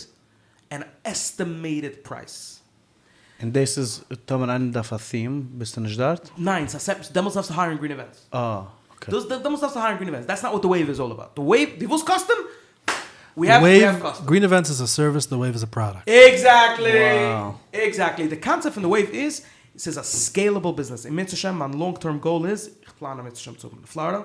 ענד עסטימעיטעד פרייס. און דאס איז טאמער איינער דארף א theme ביסטו נישט דארט? ניין, ס'איז א סעפ, דעמאלטס דארפסטו הייערן גרין איווענטס. אה, אקעי. דאס דעמאלטס דארפסטו הייערן גרין איווענטס, דעטס נאט וואט די וועיוו איז אלל אבאוט. די וועיוו, דו ווילסט קאסטום? ווי העוו ווי העוו קאסטום. גרין איווענטס איז א סערוויס, די וועיוו איז א פראדוקט. עקזעקטלי! עקזעקטלי! די קאנצעפט פון די וועיוו איז, ס'איז א סקעילעבל ביזנעס, אם ירצה השם מיין לאנג טערם גאול איז, איך פלאן אם ירצה השם צו האבן אין פלארידא,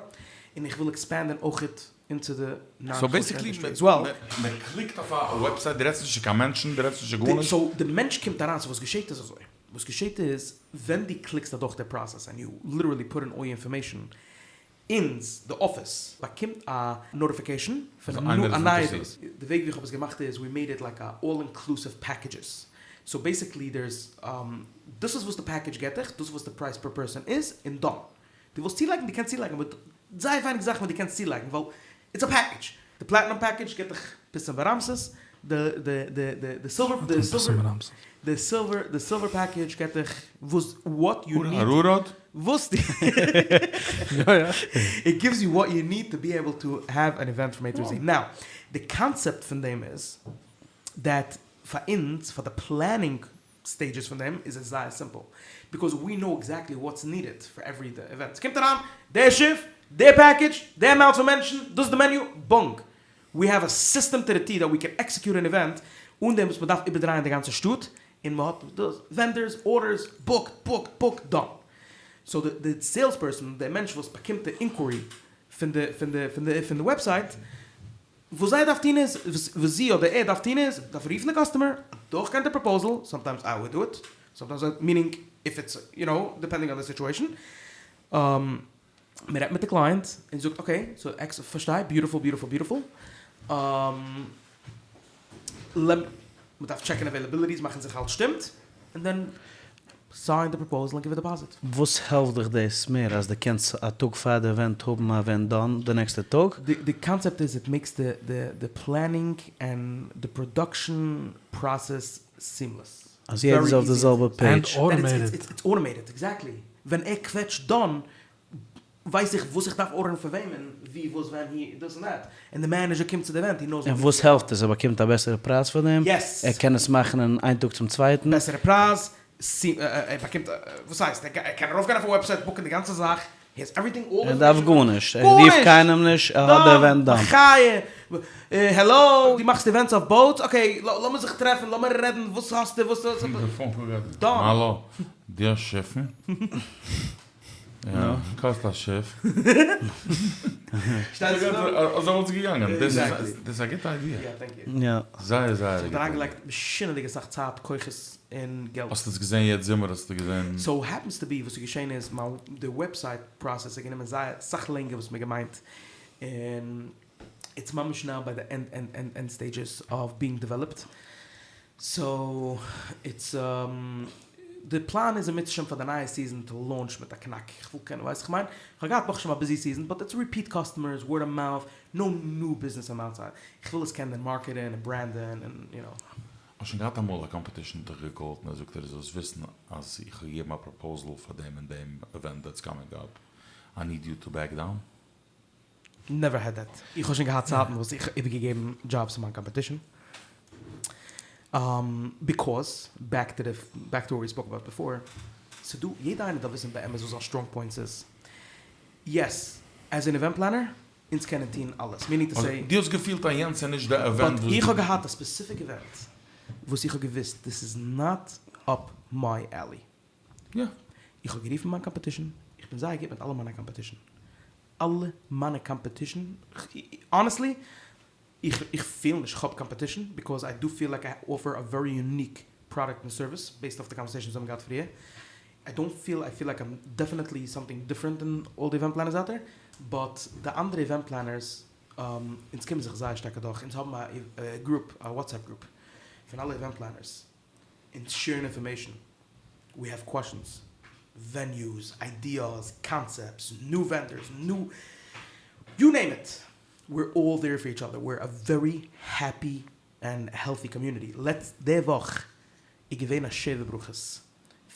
און איך וויל עקספענדען אויכעט אינטו די נאן סאו קאושער בעסיקלי אינדוסטרי עז וועל. מען קליקט אויף א וועבסייט דו רעדסט נישט צו קיין מענטשן דו רעדסט נישט צו גארנישט. סאו די מענטש קומט אריין סאו וואס געשעט איז אזוי וואס געשעט איז ווען דו קליקסט אדורך די פראסעס ענד יו ליטערלי פוט אין אלל יור אינפארמעישן אונז די אפיס באקומט א נאטיפיקעישן פון א נייע די וועג ווי איך האב עס געמאכט איז ווי מעיד איט לייק א אלל אינקלוסיוו פעקעדזשעס סאו בעסיקלי דערס דאס איז וואס די פעקעדזש געט דיך דאס איז וואס די פרייז פער פערסאן איז און דאן דו ווילסט צולייגן דו קענסט צולייגן אבער זייער ווייניג זאכן וואס דו קענסט צולייגן ווייל איטס א פעקעדזש. די פלעטינום פעקעדזש גיבט דיך פיתום ורעמסס, די די די די די סילווער די סילווער די סילווער די סילווער פעקעדזש גיבט דיך וואס וואט יו ניד אראראט? וואס די איט גיווס יו וואט יו ניד טו בי עיבל טו העוו ען איווענט פראם עי טו זי. נאו די קאנצעפט פון דעם איז דעט פאר אונז פאר די פלענינג סטעידזשעס פון דעם איז עס זייער סימפל ביקאוז ווי נאו עקזעקטלי וואטס נידעד פאר עווערי די איווענט. ס'קומט אריין די שיף, די פעקעדזש, די אמאונט פון מענטשן, דאס איז די מעניו, בונג! ווי העוו א סיסטעם טו די טי דעט ווי קען עקסעקיוט אן איווענט אן דעם וואס מ'דארף איבערדרייען די גאנצע שטאט און מ'האט דאס, ווענדארס, ארדערס, בוקד, בוקד, בוקד, דאן. סאו די די סעילס פערסאן, די מענטש וואס באקומט די אינקווירי פון די פון די פון די פון די וועבסייט, וואס זיי דארף טון איז, וואס זי אדער ער דארף טון איז, דארף רופן די קאסטומער, דורכגיין די פראפאוזעל, סאמטיימס איי וואלד דו איט, סאמטיימס איי, מינינג איף איטס, יו נאו, דיפענדינג אן די סיטועשאן, מען רעדט מיט די קלייענט און זאגט אקעי, סאו עקס, פארשטיי, ביוטיפול ביוטיפול ביוטיפול, מען דארף טשעקן עוועילעביליטיס, מאכן זיכער אלעס שטימט, און דען סיין די פראפאוזעל און גיוו א דעפאזיט. וואס העלפט דיך דאס מער אז דו קענסט א טאג פאר די עווענט האבן א עווענט דאן די נעקסטע טאג? די קאנצעפט איז איט מעיקס די די פלענינג ענד די פראדאקשען פראסעס סימלעס. אז יעדער איז אויף די זעלבע פעידזש. ענד אוטאמעיטעד. איטס אוטאמעיטעד עקזעקטלי. ווען ער קוועטשט דאן ווייס איך וואס איך דארף ארדערן פון וועמען, ווי, וואס, ווען, הי, דאס און דעט, און די מענעדזשער קומט צו די עווענט, הי נאוס און וואס העלפט עס? ער באקומט א בעסערע פרייז פאר דעם? יעס! ער קען עס מאכן אין איין טאג צום צווייטן? בעסערע פרייז, ער באקומט, וואס הייסט, ער קען ארויפגיין אויף א וועבסייט, בוקן די גאנצע זאך, הי העז עווריטינג, אלל די ער דארף גארנישט, ער רופט קיינעם נישט, ער האט די עווענט דאן. מחיה! העלא, דו מאכסט איווענטס אויף באוטס? אקעי, לאמיר זיך טרעפן, לאמיר רעדן, וואס האסטו, וואס האסטו, דאן. האלא, דו האסט שיפן? יא, קאסט א שיף. שטייסט דא? אזוי וואלט עס געגאנגען. דאס איז א גוטע איידיע. יא, טענק יו. יא. זייער זייער א גוטע איידיע. ס'האט אריינגעלייגט משונה'דיג אסאך צייט, כוחות און געלט. האסט עס געזען יעצט זומער האסטו געזען? סאו העפענס טו בי וואס איז געשען איז מיין די וועבסייט פראסעס האט גענומען זייער סאך לענגער וואס מ'האט געמיינט און איטס ממש נאו ביי די ענד ענד ענד ענד סטעידזשעס אוו בינג דעוועלאפד סאו איטס די פלאן איז אם ירצה השם פאר די נייע סיזען טו לאונטש מיט א קנאק איך וויל קענען ווייסט איך מיין איך האב געהאט ברוך השם א ביזי סיזען באט איטס ריפיעט קאסטומערס ווארד אוו מאוט נאו ניו ביזנעס אן אוטסייד איך וויל עס קענען מארקעטען און ברענדען און יו נאו. האסט שוין געהאט אמאל א קאמפעטישן האט דיך געקאלט און ער זאגט דיר זאלסט וויסן אז איך האב געגעבן א פראפאוזעל פאר דעם און דעם עווענט דעטס קאמינג אפ איי ניד יו טו בעק דאון? נעווער העד דעט. איך האב שוין געהאט צייטן וואס איך האב איבערגעגעבן דזשאבס צו מיין קאמפעטישן. ביקאוז, בעק טו די, בעק טו וואט ווי ספאוק אבאוט ביפאר, ס'דא, יעדע איינער דארף וויסן באמת וואס זיין סטראנג פוינטס איז. יעס, עז ען איווענט פלענער, אונז קענען טון אלעס. מינינג טו סעי. דו האסט געפילט אז יענץ איז נישט די עווענט באט וואס איך דו. האב געהאט א ספעסיפיק עווענט וואס איך האב געוואוסט דיס איז נאט אפ מיי עלי. יא. איך האב גערופן מיין קאמפעטישן, איך בין זייער גוט מיט אלע מיינע קאמפעטישן. אלע מיינע קאמפעטישן, האנעסטלי, איך איך פיל נישט כ'האב קאמפעטישן, ביקאוז איי דו פיל לייק איי אפער א ווערי יוניק פראדוקט און סערוויס, בעיסד אויף די קאנווערסעישאנס וואס מיר האבן געהאט פריער, איי דאנט פיל, איי פיל לייק איים דעפענעטלי סאמטינג דיפרענט דען אלל די איווענט פלענערס אוט דער, באט די אנדערע איווענט פלענערס, אונז קומען זיך זייער שטארק אדורך, אונז האבן א גרופ, א וואטסעפפ גרופ, פון אלע איווענט פלענערס, אונז שעירן אינפארמעישן, ווי העוו קוועשאנס, וועניוס, איידיעס, קאנסעפטס, ניו ווענדארס, ניו, יו נעים איט, וויר אלל דעיר פאר איטש אדער, וויר א ווערי העפי ענד העלטי קאמיוניטי, לעצט די וואך איז געווען א שבע ברכות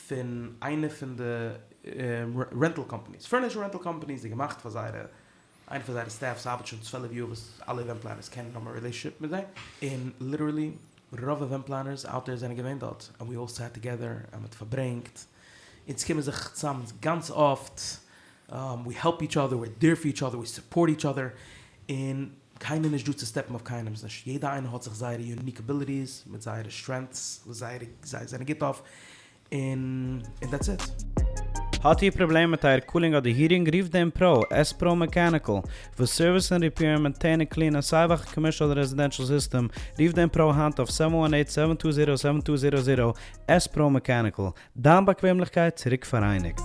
פון איינע פון די רענטל קאמפאניס, פורניטשער רענטל קאמפאניס, זיי געמאכט פאר זייערע איינע פון זייערע סטעף ס'ארבעט שוין צוועלף יאר וואס אלע איווענט פלענערס קענען האבן א רילעישאנשיפ מיט זיי, און ליטערלי רוב איווענט פלענערס אוט דער זענען געווען דארט, ענד ווי אלל סעט טוגעדער און מ'האט פארברענגט, אונז קומען זיך צאם גאנץ אפט, ווי העלפ איטש אדער, וויר דעיר פאר איטש אדער, ווי סופארט איטש אדער, און קיינער נישט דא צו סטעפן אויף קיינעמס נישט, יעדע איינער האט זיך זייערע יוניק אביליטיס מיט זייערע סטרענטס וואס זייערע זיי זענען גוט אויף, און דעטס איט. האט איר פראבלעמען מיט אייער קולינג אדער היטינג? רופט דעם פרא, עס פרא מעקעניקל, וואס סערוויסן, ריפעירן, מעינטעינען און קלינען סיי וועלכע קאמערשל אדער רעזידענשל סיסטעם, רופט דעם פרא היינט אויף סעווען וואן עיט סעווען טו זירא סעווען טו זירא זירא, עס פרא מעקעניקל, דיין באקוועמליכקייט צוריק פאראייניגט.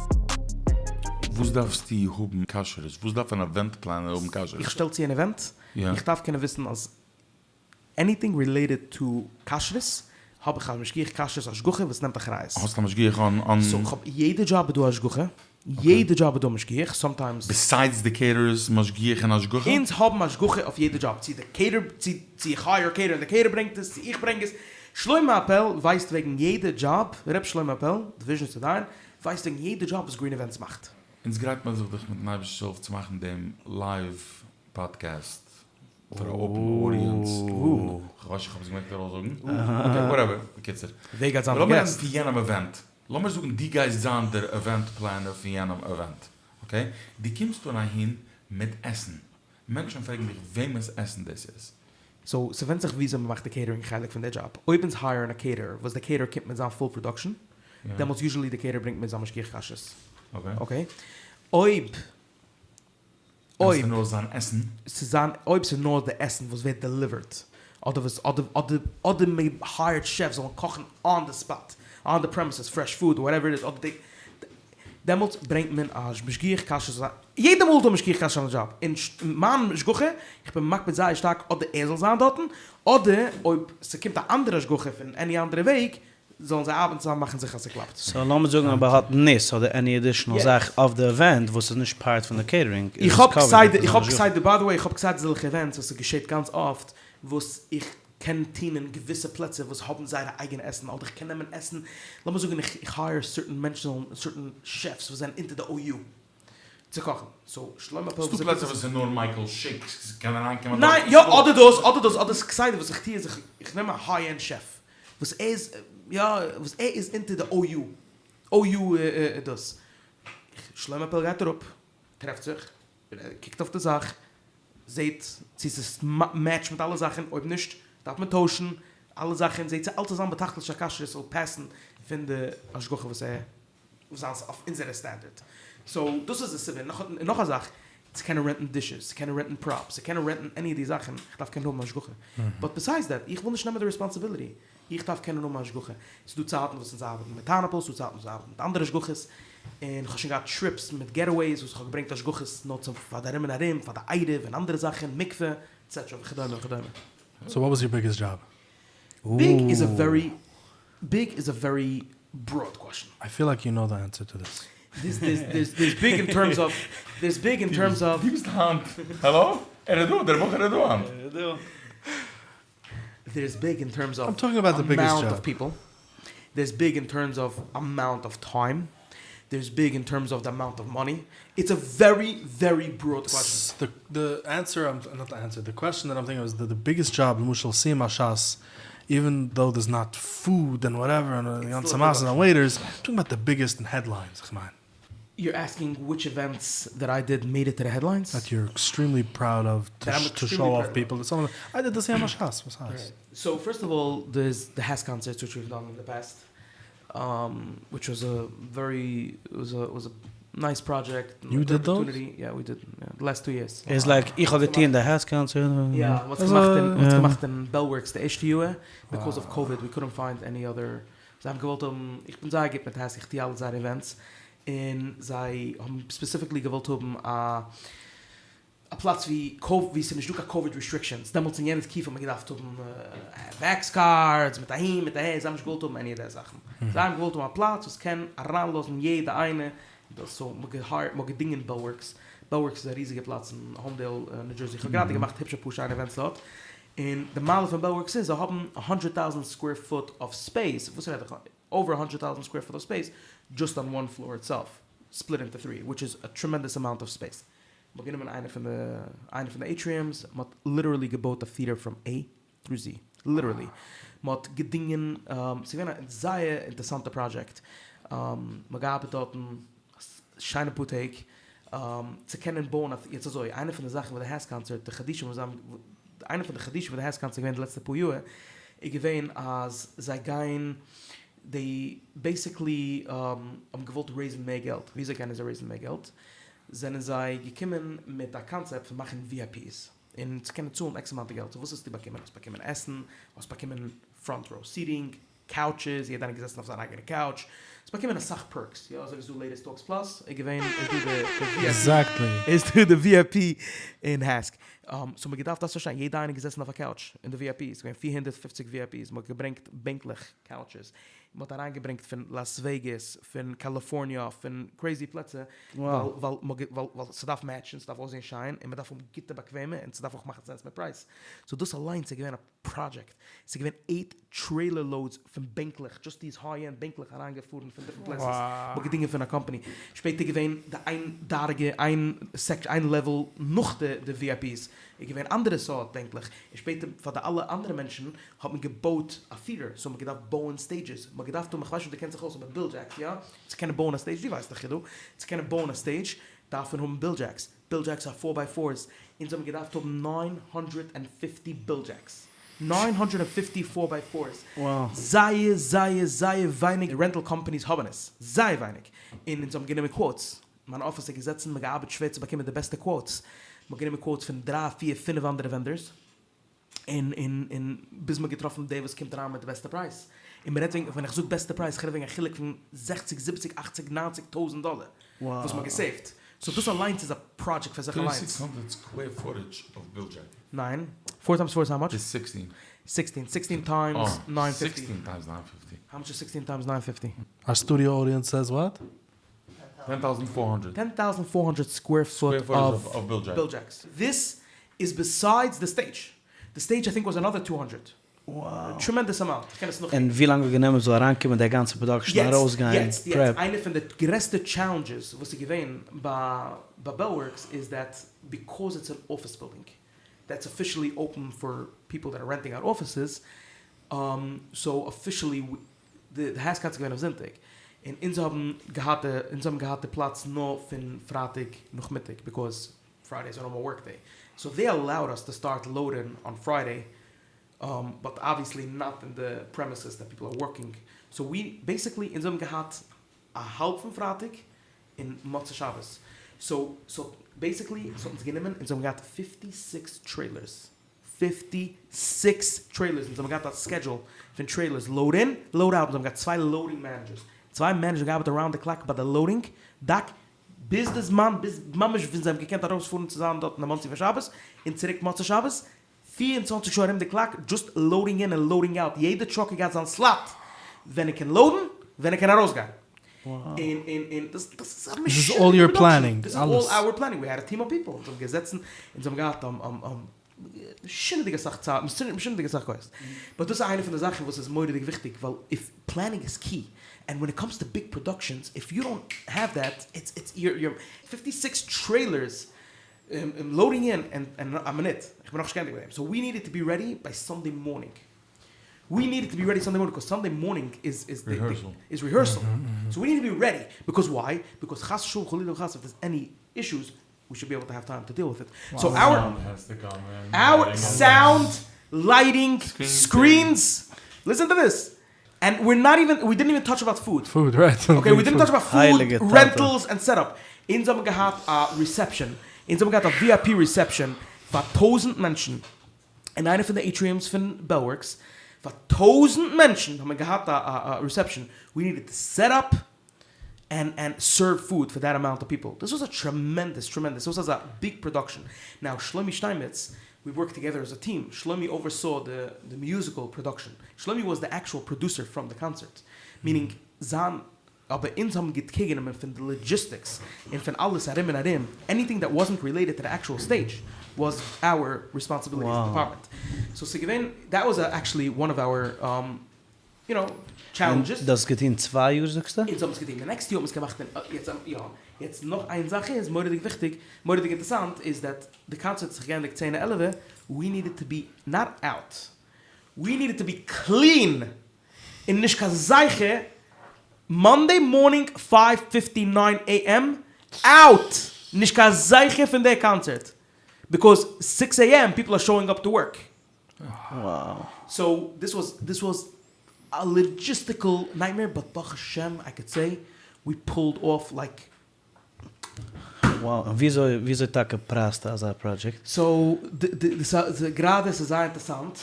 וואס דארפסטו האבן כשרות? וואס דארף אן עווענט פלענער האבן כשרות? איך שטעל צו אן עווענט, איך דארף קענען וויסן אז עניטינג רילעיטעד טו כשרות האב איך א משגיח כשרות השגחה וואס נעמט אחריות. האסט א משגיח אן אן. סאו כ'האב יעדע דזשאב איז דא השגחה, יעדע דזשאב איז דא משגיח, סאמטיימס. ביסיידס די קעיטערערס משגיח און השגחה? אונז האבן השגחה אויף יעדע דזשאב, צו די קעיטער צו צו איך הייער קעיטער און די קעיטער ברענגט עס, צו איך ברענג עס, שלמה אפעל ווייסט וועגן יעדע דזשאב, ר' שלמה אפעל, די וויזשניצער דיין, ווייסט וועגן יעדע דזשאב וואס גרין איווענטס מאכט. אונז גרייט מיר זיך דאך מיטן אייבערשטנ'ס הילף צו מאכן דעם לייוו פאדקעסט פאר א אפען אודיענס, כ'ווייס נישט כ'האב עס געמעגט ארויס זאגן, אקעי וואטעווער, בקיצור. ווער גייט זיין די לאמיר רעדן געסט? פון יענעם עווענט, לאמיר זאגן דו גייסט זיין דער עווענט פלענער פון יענעם עווענט, אקעי? דו קומסט אן אהין מיט עסן, מענטשן פרעגן דיך וועמענס עסן דאס איז. סאו ס'ווענדט זיך וויאזוי מ'מאכט די קעיטערינג חלק פון די דזשאב, אויב אונז הייערן א קעיטערער וואס די קעיטערער קומט מיט זיין פול פראדאקשען, דעמאלטס יוזשעלי די קעיטערער ברענגט מיט זיין משגיח כשרות, אקעי? אויב אויב ס'איז נאר זיין עסן. ס'איז זיין, אויב ס'איז נאר די עסן וואס ווערט דעליווערט, אדער וואס, אדער אדער אדער מ'הייערט שעפס זאלן קאכן אן די ספאט, אן די פרעמיסעס, פרעש פוד, וואטעווער איט איז, אדער די, דעמאלטס ברענגט מען א משגיח כשרות, יעדע מאל איז דא משגיח כשרות אן די דזשאב, און מיין השגחה, איך בין מקפיד זייער שטארק אדער ער זאל זיין דארטן, אדער אויב ס'קומט א אנדערע השגחה פון עני אנדערע וועג, זאלן זיי ארבעטן צוזאמען מאכן זיכער אז ס'קלאפט. סאו לאמיר זאגן אויב ער האט ניס אדער עני עדישענעל זאך אויף די עווענט וואס איז נישט פארט פון די קעיטערינג איז איך עס האב קאווערד כסדר, דורך איך האב זיין השגחה. כסדר, ביי די וועי איך האב כסדר אזעלכע עווענטס וואס ס'געשעט גאנץ אפט וואס איך קען טון אין געוויסע פלעצער וואס האבן זייערע אייגענע עסן אדער איך קען נעמען עסן לאמיר זאגן איך איך הייער סערטען מענטשן זאלן סערטען שעפס וואס זענען אונטער די OU צו קאכן סאו שלמה אפעל ס'דא פלעצער וואס איז נאר מייקל שיק קען אריינקומען דארט. ניין יא אדער דאס אדער דאס אדער כסדר וואס איך טוה איז איך איך נעם א היי ענד שעף וואס ער איז יא וואס ער איז אונטער די OU OU דאס שלמה אפעל גייט אראפ טרעפט זיך קוקט אויף די זאך זעהט צו ס'איז מעטש מיט אלע זאכן אויב נישט דארף מען טוישן אלע זאכן זעהט צו אלץ זאל זיין בתכלית הכשרות ס'זאל פעסן פון די השגחה וואס ער וואס זיינס אויף אונזערע סטענדערט. סאו דאס איז די סיבה, און נאך א זאך, צו קענען רענטן דישעס, צו קענען רענטן פראפס, צו קענען רענטן עני אוו די זאכן, איך דארף קענען האבן השגחה. באט ביסיידס דעט, איך וויל נישט נעמען די רעספאנסיביליטי, איך דארף קענען האבן השגחה. ס'איז דא צייטן וואס אונז ארבעטן מיט טאנעפל, ס'איז דא צייטן וואס אונז ארבעטן מיט אנדערע השגחות, און כ'האב שוין געהאט טריפס מיט געטעוועיס וואס איך האב געברענגט השגחות נאר צו פאר די ארום און ארום, פאר די עירוב און אנדערע זאכן, מקווה, עטסעטרא וכדומה וכדומה. סאו וואט וואס יור ביגעסט דזשאב? ביג איז א ווערי ביג איז א ווערי בראד קוועשאן. איי פיל לייק יו נאו די ענסער טו דיס. דערס דערס דערס ביג אין טערמס אוו דערס ביג אין טערמס אוו. דו ביסט היינט העלא? ער איז דא, דער בחור איז דא היינט. דערס ביג אין טערמס אוו איים טאלקינג אבאוט די ביגעסט אמאונט אוו דזשאב. פיפל, דערס ביג אין טערמס אוו אמאונט אוו טיים, דערס ביג אין טערמס אוו די אמאונט אוו מאני, איטס א ווערי ווערי בראד קוועשאן. די ענסער, נאט די ענסער, די קוועשאן דעט איים טינקינג אוו איז די ביגעסט דזשאב למשל סיום הש"ס, איווען דאו דערס נאט פוד ענד וואטעווער און די גאנצע מעשה און וועיטערס, איים טאלקינג אבאוט די ביגעסט אין העדליינס איך מיין. יור אסקינג וויטש איווענטס דעט איי דיד מעיד איט טו די העדליינס? דעט יור עקסטרימלי פראוד אוו טו שאו אףף פיפל, איי דיד די סיום הש"ס, וואס הייסט? סאו פירסט אוו אלל דערס די העס קאנצערטס וויטש ווי'וו דאן אין די פאסט, וויטש וואס א ווערי וואס א וואס א נייס פראדזשעקט. יו דיד דאוז? יא ווי דיד, די לעסט טו יערס. איז לייק איך האב געטוען די העס קאנצערט. יא, מ'האט עס געמאכט אין, מ'האט עס געמאכט אין בעלווארקס די ערשטע יאהר, ביקאוז אוו קאוויד ווי קודנט פיינד עני אדער, זיי האבן געוואלט האבן, איך בין זייער גוט מיט העס איך טוה אלע זייערע איווענטס, און זיי האבן ספעסיפיקלי געוואלט האבן א א פלאץ ווי ווי ס'איז נישט דא קיין קאוויד רעסטריקשענס, דעמאלטס אין יענע תקופה האט מען געדארפט האבן וועקס קארדס מיט אהין מיט אהער, זיי האבן נישט געוואלט האבן עני אוו די זאכן, זיי האבן געוואלט האבן א פלאץ וואס קען אריינלאזן יעדע איינע, דאס סאו מ'האט געהייערט מ'האט געדינגען בעלווארקס, בעלווארקס איז א ריזיגע פלאץ אין האומדעיל ניו דזשערסי, כ'האב גראדע געמאכט היפש אפאר שיינע איווענטס דארט, און די מעלה פון בעלווארקס איז זיי האבן א הונדרעט טאוזענט סקווער פוט אוו ספעיס, וואס רעד איך אווער א הונדרעט טאוזענט סקווער פוט אוו ספעיס דזשאסט אן וואן פלאר איטסעלף, ספליט אינטו טרי, וויטש איז א טרעמענדעס אמאונט אוו ספעיס. מ'האט גענומען איינע פון די איינע פון די עיטריעמס, מ'האט ליטערלי געבויט א טיעטער פראם עי טרו זי, ליטערלי, מ'האט געדינגען, ס'איז געווען א זייער אינטערסאנטע פראדזשעקט, מ'האט געארבעט דארטן שיינע פאר טעג, צו קענען בויען א, יעצט אזוי, איינע פון די זאכן וואס די העס קאנצערט, די חידושים וואס זיי האבן, איינע פון די חידושים וואס די העס קאנצערט איז געווען די לעצטע פאר יאר, איז געווען אז זיי גייען, דעי בעיסיקלי האבן געוואלט רעיזן מער געלט, וויאזוי קענען זיי רעיזן מער געלט? זענען זיי געקומען מיט א קאנצעפט פון מאכן ווי איי פי'ס, און צו קענען צאלן עקס אמאונט געלט, סאו וואס האסטו באקומען? האסט באקומען עסן, האסט באקומען פראנט ראו סיטינג, קאוטשעס, יעדער איינער געזעסן אויף זיין אייגענע קאוטש, האסט באקומען אסאך פערקס, יא אזוי ווי ס'איז דא לעיטעסט טאלקס פלאס, איז געווען איז דא די ווי איי פי, איז דא די ווי איי פי אין העסק, סאו מ'האט געדארפט דאס פארשטיין, יעדער איינער געזעסן אויף א קאוטש אין די ווי איי פי, ס'איז געווען 450 ווי איי פי'ס, מ'האט געברענגט בענקלעך, קאוטשעס, מען האט אריינגעברענגט פון לאס וועגאס, פון קאליפארניע, פון קרעזי פלעצער, ווייל ווייל ס'דארף מעטשן, ס'דארף אויסזען שיין, און מ'דארף האבן גוטע באקוועמע, און ס'דארף אויך מאכן סענס מיט פרייז. סאו דאס אליינס איז געווען א פראדזשעקט. ס'איז געווען עיט טרעילער לאודס פון בענקלעך, דזשאסט דיז היי ענד בענקלעך אריינגעפארן פון דיפרענט פלעיסעס, מ'האט געדינגען פון א קאמפאני. שפעטער געווען די איין דרגה, איין סעקשאן, איין לעוועל נאך די ווי איי פי'ס, איז געווען אנדערע סארט בענקלעך, און שפעטער פאר די אלע אנדערע מענטשן האט מען געבויט א טיעטער, סאו מ'האט געדארפט בויען סטעידזשעס, מ'האט געדארפט האבן, כ'ווייס נישט אויב דו קענסט זיך אויס אבער ביל דזשעקס, יא? צו קענען בויען א סטעידזש, דו ווייסט דאך דא, צו קענען בויען א סטעידזש דארף מען האבן ביל דזשעקס, ביל דזשעקס אר פאר ביי פארס, אונז האבן געדארפט האבן ניין הונדרעט ענד פיפטי ביל דזשעקס, ניין הונדרעט ענד פיפטי פאר ביי פארס, זייער זייער זייער ווייניג רענטל קאמפאניס האבן עס, זייער ווייניג, און אונז האבן גענומען קוואוטס, מיין אפיס איז געזעצן, מ'האט געארבעט שווער צו באקומען די בעסטע קוואוטס, מ'האט גענומען קוואוטס פון דריי פיר פינף אנדערע ווענדארס, און און און ביז מ'האט געטראפן דער וואס קומט אריין מיט די בעסטע פרייז, און מ'רעדט וועגן, ווען איך זאג בעסטע פרייז, איך רעד וועגן א חילוק פון זעכציג זיבעציג אכציג ניינציג טויזנט דאלער וואס מ'האט געסעיווט, סאו דאס אליינס איז א פראדזשעקט פאר זיך אליינס. טערטי סיקס הונדרעט סקווער פוטעדזש אוו ביל דזשעק. ניין, פאר טיימס פאר איז האו מאטש? איז סיקסטין. סיקסטין, סיקסטין טיימס ניין פיפטי. סיקסטין טיימס ניין פיפטי. האו מאטש איז סיקסטין טיימס ניין פיפטי? אר סטודיאו אודיענס סעיז וואט? טען טאוזענט פאר הונדרעט. טען טאוזענט פאר הונדרעט סקווער פוט אוו ביל דזשעקס. דיס איז ביסיידס די סטעידזש. די סטעידזש איי טינק וואס אנאדער טו הונדרעט. טרעמענדעס אמאונט. איך קען עס נאכקוקן. און ווי לאנג האט גענומען ס'זאל אריינקומען דער גאנצע פראדאקשען ארויסגיין יעצט, יעצט, פרעפ? איינע פון די גרעסטע טשעלענדזשעס וואס איז געווען ביי בעלווארקס איז דעט ביקאוז איטס אן אפיס בילדינג דעטס אפישעלי אפען פאר פיפל דעט אר רענטינג אוט אפיסעס סאו אפישעלי די העסק איז געווען אויף זונטאג, און אונז האבן געהאט די אונז האבן געהאט די פלאץ נאר פון פרייטאג נאכמיטאג ביקאוז פריידעי איז א נארמאל ווארק דעי, סאו דעי אלאוד אס טו סטארט לאודינג אן פריידעי, באט אבוויעסלי נאט אין די פרעמיסעס דעט פיפל אר ווארקינג, סאו ווי בעסיקלי אונז האבן געהאט א האלב פון פרייטאג. און מוצאי שבת. סאו סאו בעיסיקלי ס'האט אונז גענומען אונז האבן געהאט פיפטי סיקס טרעילערס, פיפטי סיקס טרעילערס, אונז האבן געהאט א סקעדזשול פון טרעילערס לאוד אין לאוד אוט, אונז האבן געהאט צוויי לאודינג מענעדזשערס, צוויי מענעדזשערס האבן געארבעט אראונד די קלאק ביי די לאודינג דאק ביז די זמן ביז ממש ווען זיי האבן געקענט ארויספארן צו זיין דארט אין מאנסי פאר שבת און צוריק מוצאי שבת, 24 שעה ארום די קלאק דזשאסט לאודינג אין און לאודינג אוט, יעדע טראק האט געהאט זיין סלאט ווען ער קען לאודן ווען ער קען ארויסגיין, און און און דאס דאס איז א משוגענע פראדאקשען, דאס איז אלל אווער פלענינג, ווי העד א טיעם אוו פיפל, אונז האבן געזעצן אונז האבן געהאט משונה'דיג אסאך צייט, משונה'דיג אסאך כוחות, באט דאס איז איינע פון די זאכן וואס איז מורא'דיג וויכטיג, ווייל איף פלענינג איז קי, ענד ווען איט קאמס טו ביג פראדאקשענס, איף יו דאנט העוו דעט, איטס איטס יור יור פיפטי סיקס טרעילערס לאודינג אין און א מינוט, איך בין נאכנישט געענדיגט מיט דעם, סאו ווי נידעד טו בי רעדי ביי סאנדעי מארנינג, ווי נידעד טו בי רעדי סאנדעי מארנינג ביקאוז סאנדעי מארנינג איז איז די איז ריהערסעל, סאו ווי ניד טו בי רעדי, ביקאוז וויי, ביקאוז חס ושלום חלילה וחס איף דערס עני אישוס, ווי שוד בי עיבל טו העוו טיים טו דיעל וויט איט, סאו אווער אווער סאונד, לייטינג, סקרינס, ליסען טו דיס, ענד וויר נאט איווען, ווי דידנט איווען טאטש אבאוט פוד. פוד, רייט. אקעי, ווי דידנט טאטש אבאוט פוד, רענטעלס ענד סעטאפ. אונז האבן געהאט א ריסעפשאן, אונז האבן געהאט א vip ריסעפשאן פאר טויזענט מענטשן אין איינע פון די עיטריומס פון בעלווארקס, פאר טויזענט מענטשן האבן מיר געהאט א ריסעפשאן, ווי נידעד טו סעט אפ ענד ענד סערוו פוד פאר דעט אמאונט אוו פיפל, דאס וואס א טרעמענדעס טרעמענדעס, דאס וואס א ביג פראדאקשען, נאו שלומי שטיינמעץ, ווי ווארקד טאגעדער עז א טיעם, שלומי אווערסאו די די מיוזיקעל פראדאקשען, שלומי וואס די עקשועל פראדוסער פראם די קאנצערט, מינינג זיין, אבער אונז האבן גוט קעיר גענומען פון די לאגיסטיקס און פון אלעס ארום און ארום, עניטינג דעט וואזענט רילעיטעד טו די עקשועל סטעידזש וואס אווער ריספאנסיביליטי עז א דעפארטמענט, סאו ס'איז געווען, דעט וואס עקשעלי וואן אוו אווער. יו נאו, טשעלענדזשעס. דו האסט געטון צוויי יאר זאגסטו? אונז האבן עס געטון, די נעקסטע יאר האט מען עס געמאכט אין, יעצט יא, יעצט נאך איין זאך איז מורא'דיג וויכטיג, מורא'דיג אינטערסאנט איז דעט די קאנצערט האט זיך געענדיגט צען עלעווע, ווי נידעד טו בי נאט אוט, ווי נידעד טו בי קלין, און נישט קיין זכר, מאנדעי מארנינג פייוו פיפטי ניין עי עם, אוט! נישט קיין זכר פון די קאנצערט, ביקאוז סיקס עי עם פיפל אר שאואינג אפ טו ווארק. סאו דיס וואס דיס וואס א לאגיסטיקעל נייטמעיר באט ברוך השם איי קוד סעי ווי פולד אףף לייק. Wow, און וויאזוי וויאזוי טאקע פרייזטו אזא פראדזשעקט? סאו די די גראדע ס'איז זייער אינטערסאנט,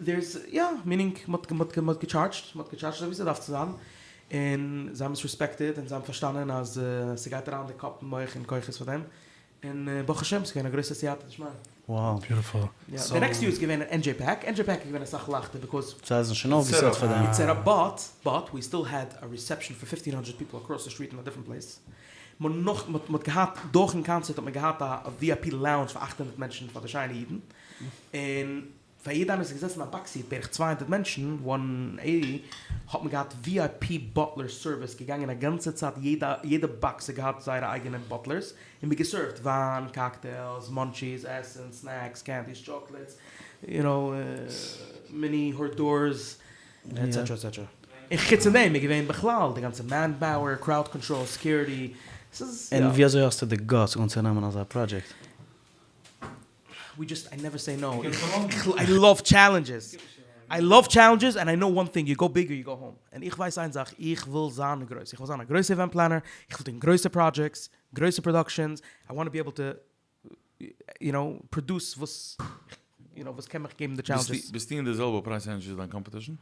דערס יא, מינינג מ'האט מ'האט מ'האט געטשארדזשט, מ'האט געטשארדזשט אזוי ווי ס'דארף צו זיין, און זיי האבן עס רעספעקטעד און זיי האבן פארשטאנען אז ס'גייט אריין די קאפ און מח און כוחות פאר דעם, און ברוך השם ס'איז געווען א גרויסע סייעתא דשמיא. Wow. Beautiful. יא, די נעקסט יאר איז געווען אין NJ Pack, NJ Pack איז געווען אסאך לייכטער ביקאוז. זיי זענען שוין אויפגעסעט פאר דעם. איטס סעט אפ באט, באט ווי סטיל העד א ריסעפשאן פאר פיפטין האנדרעט פיפל אקראס די סטריט אין א דיפרענט פלעיס, מ'האט נאך, מ'האט געהאט דורכן קאנצערט האט מען געהאט א VIP לאונדזש פאר אכט הונדערט מענטשן פאר די שיינע אידן, און פאר יעדע איינער וואס איז געזעסן אין א באקס סיעט, בערך צוויי הונדערט מענטשן, וואן עיטי, האט מען געהאט VIP באטלער סערוויס געגאנגען א גאנצע צייט יעדע יעדע באקס האט געהאט זייערע אייגענע באטלערס און מ'האט געסערווט וויין, קאקטעילס, מאנטשיס, עסן, סנעקס, קענדיס, טשאקלעטס, יו נאו, מיני האר דאווערס, עטסעטרא עטסעטרא. און חוץ פון דעם איז געווען בכלל די גאנצע מען פאוער, קראוד קאנטראל, סעקיוריטי, ס'איז יא. און ווי אזוי האסטו די גאטס אנצונעמען אזא פראדזשעקט? ווי דזשאסט איי נעווער סעי נאו, איי לאוו טשעלענדזשעס, איי לאוו טשעלענדזשעס ענד איי נאו וואן טינג יו גאו ביג אר יו גאו האום, און איך ווייס איין זאך איך וויל זיין גרויס, איך וויל זיין א גרויסע איווענט פלענער, איך וויל טון גרויסע פראדזשעקטס, גרויסע פראדאקשענס, איי וואנט טו בי עיבל טו יו נאו פראדוס וואס יו נאו וואס קען מיך געבן די טשעלענדזשעס. ביסטו אין די זעלבע פרייז רעינדזש ווי דיין קאמפעטישן?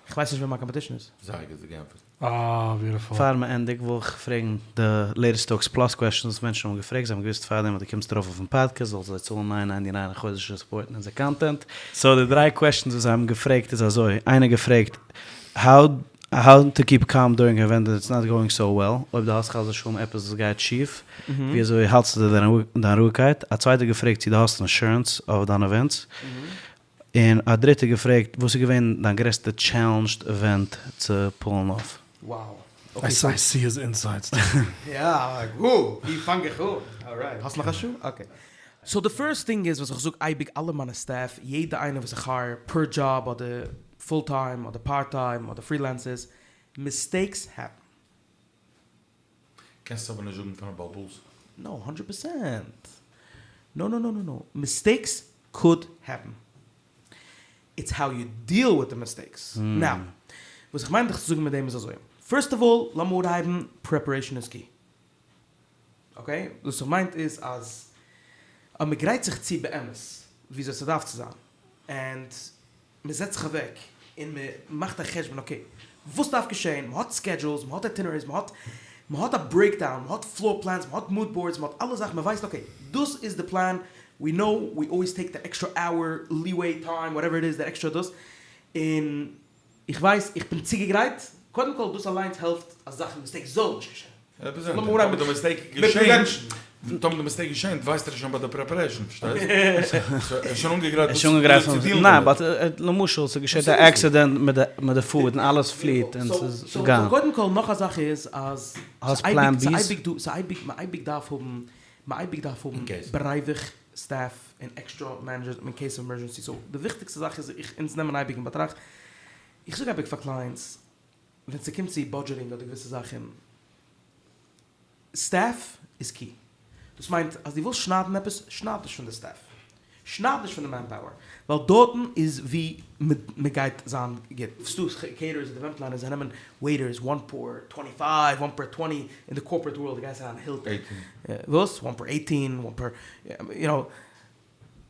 איך ווייס נישט ווער מיין קאמפעטישן איז. זייער גוט געענטפערט. אה, ביוטיפול. פאר מען ענדיגט וויל איך פרעגן די לעיטעסט טאלקס פלאס קוועסטשענס וואס מענטשן האבן געפרעגט, זיי האבן געוואוסט פארדעם אז דו קומסט ארויף אויפן פאדקעסט זאלן זיי צאלן ניין ניינטי ניין א חודש צו סופארטן אונזער קאנטענט. סאו די דריי קוועסטשענס וואס זיי האבן געפרעגט איז אזוי, איינער געפרעגט האו האו טו קיפ קאם דורינג אן איווענט דעטס נאט גאוינג סאו וועל, אויב דו האסט חס ושלום עפעס וואס גייט שיף, ווי אזוי האלטסטו דיין רואיגקייט? א צווייטער געפרעגט צו דו האסט אינשורענס אויף דיינע איווענטס, און א דריטער געפרעגט וואס איז געווען דיין גרעסטע טשעלענדזש איווענט צו פולן אףף? Wow. איי סי היז אינסיידס טו. יא, לייק וואו, ווי פאנג איך אן? אלרייט, האסט נאך א שעה? אקעי. סאו די פירסט טינג איז וואס איך זאג אייביג אלע מיינע סטעף, יעדע איינער וואס איך הייער פער דזשאב אדער פול טיים אדער פארט טיים אדער פרילענסערס, מיסטעיקס העפן. קענסט אבער נישט זאגן פארן בעל הבית. נאו, האנדרעט פערסענט. נאו נאו נאו נאו נאו. מיסטעיקס קוד העפן. איטס האו יו דיעל וויט די מיסטעיקס. נאו, וואס איך מיין דיך צו זאגן מיט דעם איז אזוי. First of all, לאמיר אנהייבן, preparation is key. Okay? וואס איך מיין איז אז אז מען גרייט זיך צו באמת וויאזוי ס'דארף צו זיין, and מען זעצט זיך אוועק און מען מאכט א חשבון okay, וואס דארף געשען, מען האט schedules, מען האט itineraries, מען האט מען האט א breakdown, מען האט floor plans, מען האט mood boards, מען האט אלע זאכן, מען ווייסט okay, דאס איז די plan, we know we always take the extra hour, leeway time, whatever it is, די עקסטרא דאס, און איך ווייס איך בין צוגעגרייט, קודם כל דאס אליינס העלפט אז זאכן mistakes זאלן נישט געשען. לאמיר אנהייבן מיט prevention. טאמער די mistake געשענט ווייסט ער שוין ביי די preparation, פארשטייסט? ער איז שוין אנגעגרייט וואס צו deal ן דערמיט. ניין but למשל ס'געשעט א accident מיט די food און אלעס פליעט און ס'איז gone. קודם כל נאך א זאך איז אז ס'אייביג דא, ס'אייביג, מ'אייביג דארף האבן, מ'אייביג דארף האבן בריווח staff און extra managers in case of emergency, so די וויכטיגסטע זאך איז איך אונז נעמען אייביג אין באטראכט, איך זאג אייביג פאר clients ווען ס'קומט צו budgeting אדער געוויסע זאכן, staff איז key, דאס מיינט אז דו ווילסט שניידן עפעס, שנייד נישט פון די staff, שנייד נישט פון די manpower, ווייל דארטן איז ווי מ'גייט זיין גוט, ס'דא caterers און event planners זיי נעמען waiters one per twenty five, one per twenty, אין די corporate world גייסט אריין הילטאן, וואס? One per eighteen, one per, you know,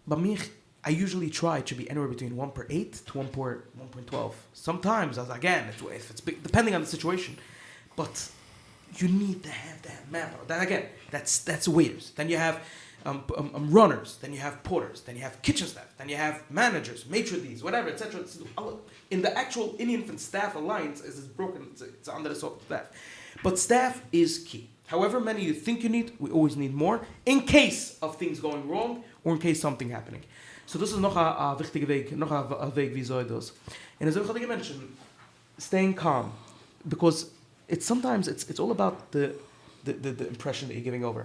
ביי מיך I usually try to be anywhere between one per eight to one per one point twelve, sometimes אז again if it's big depending on the situation, but you need to have that manpower, then again that's that's waiters, then you have runners, then you have porters, then you have kitchen staff, then you have managers, maitre d's, whatever etcetera, אלע אין די actual ענין פון staff אליינס איז עס broken, ס'איז א אנדערע סארט staff, but staff איז key. However many you think you need, we always need more, in case of things going wrong, or in case something happening. So דאס איז נאך א וויכטיגע וועג, נאך א וועג וויאזוי דאס. און אזוי ווי כ'האב דיר גע mention ט, staying calm, because it's sometimes it's it's all about די די די impression that you giving over.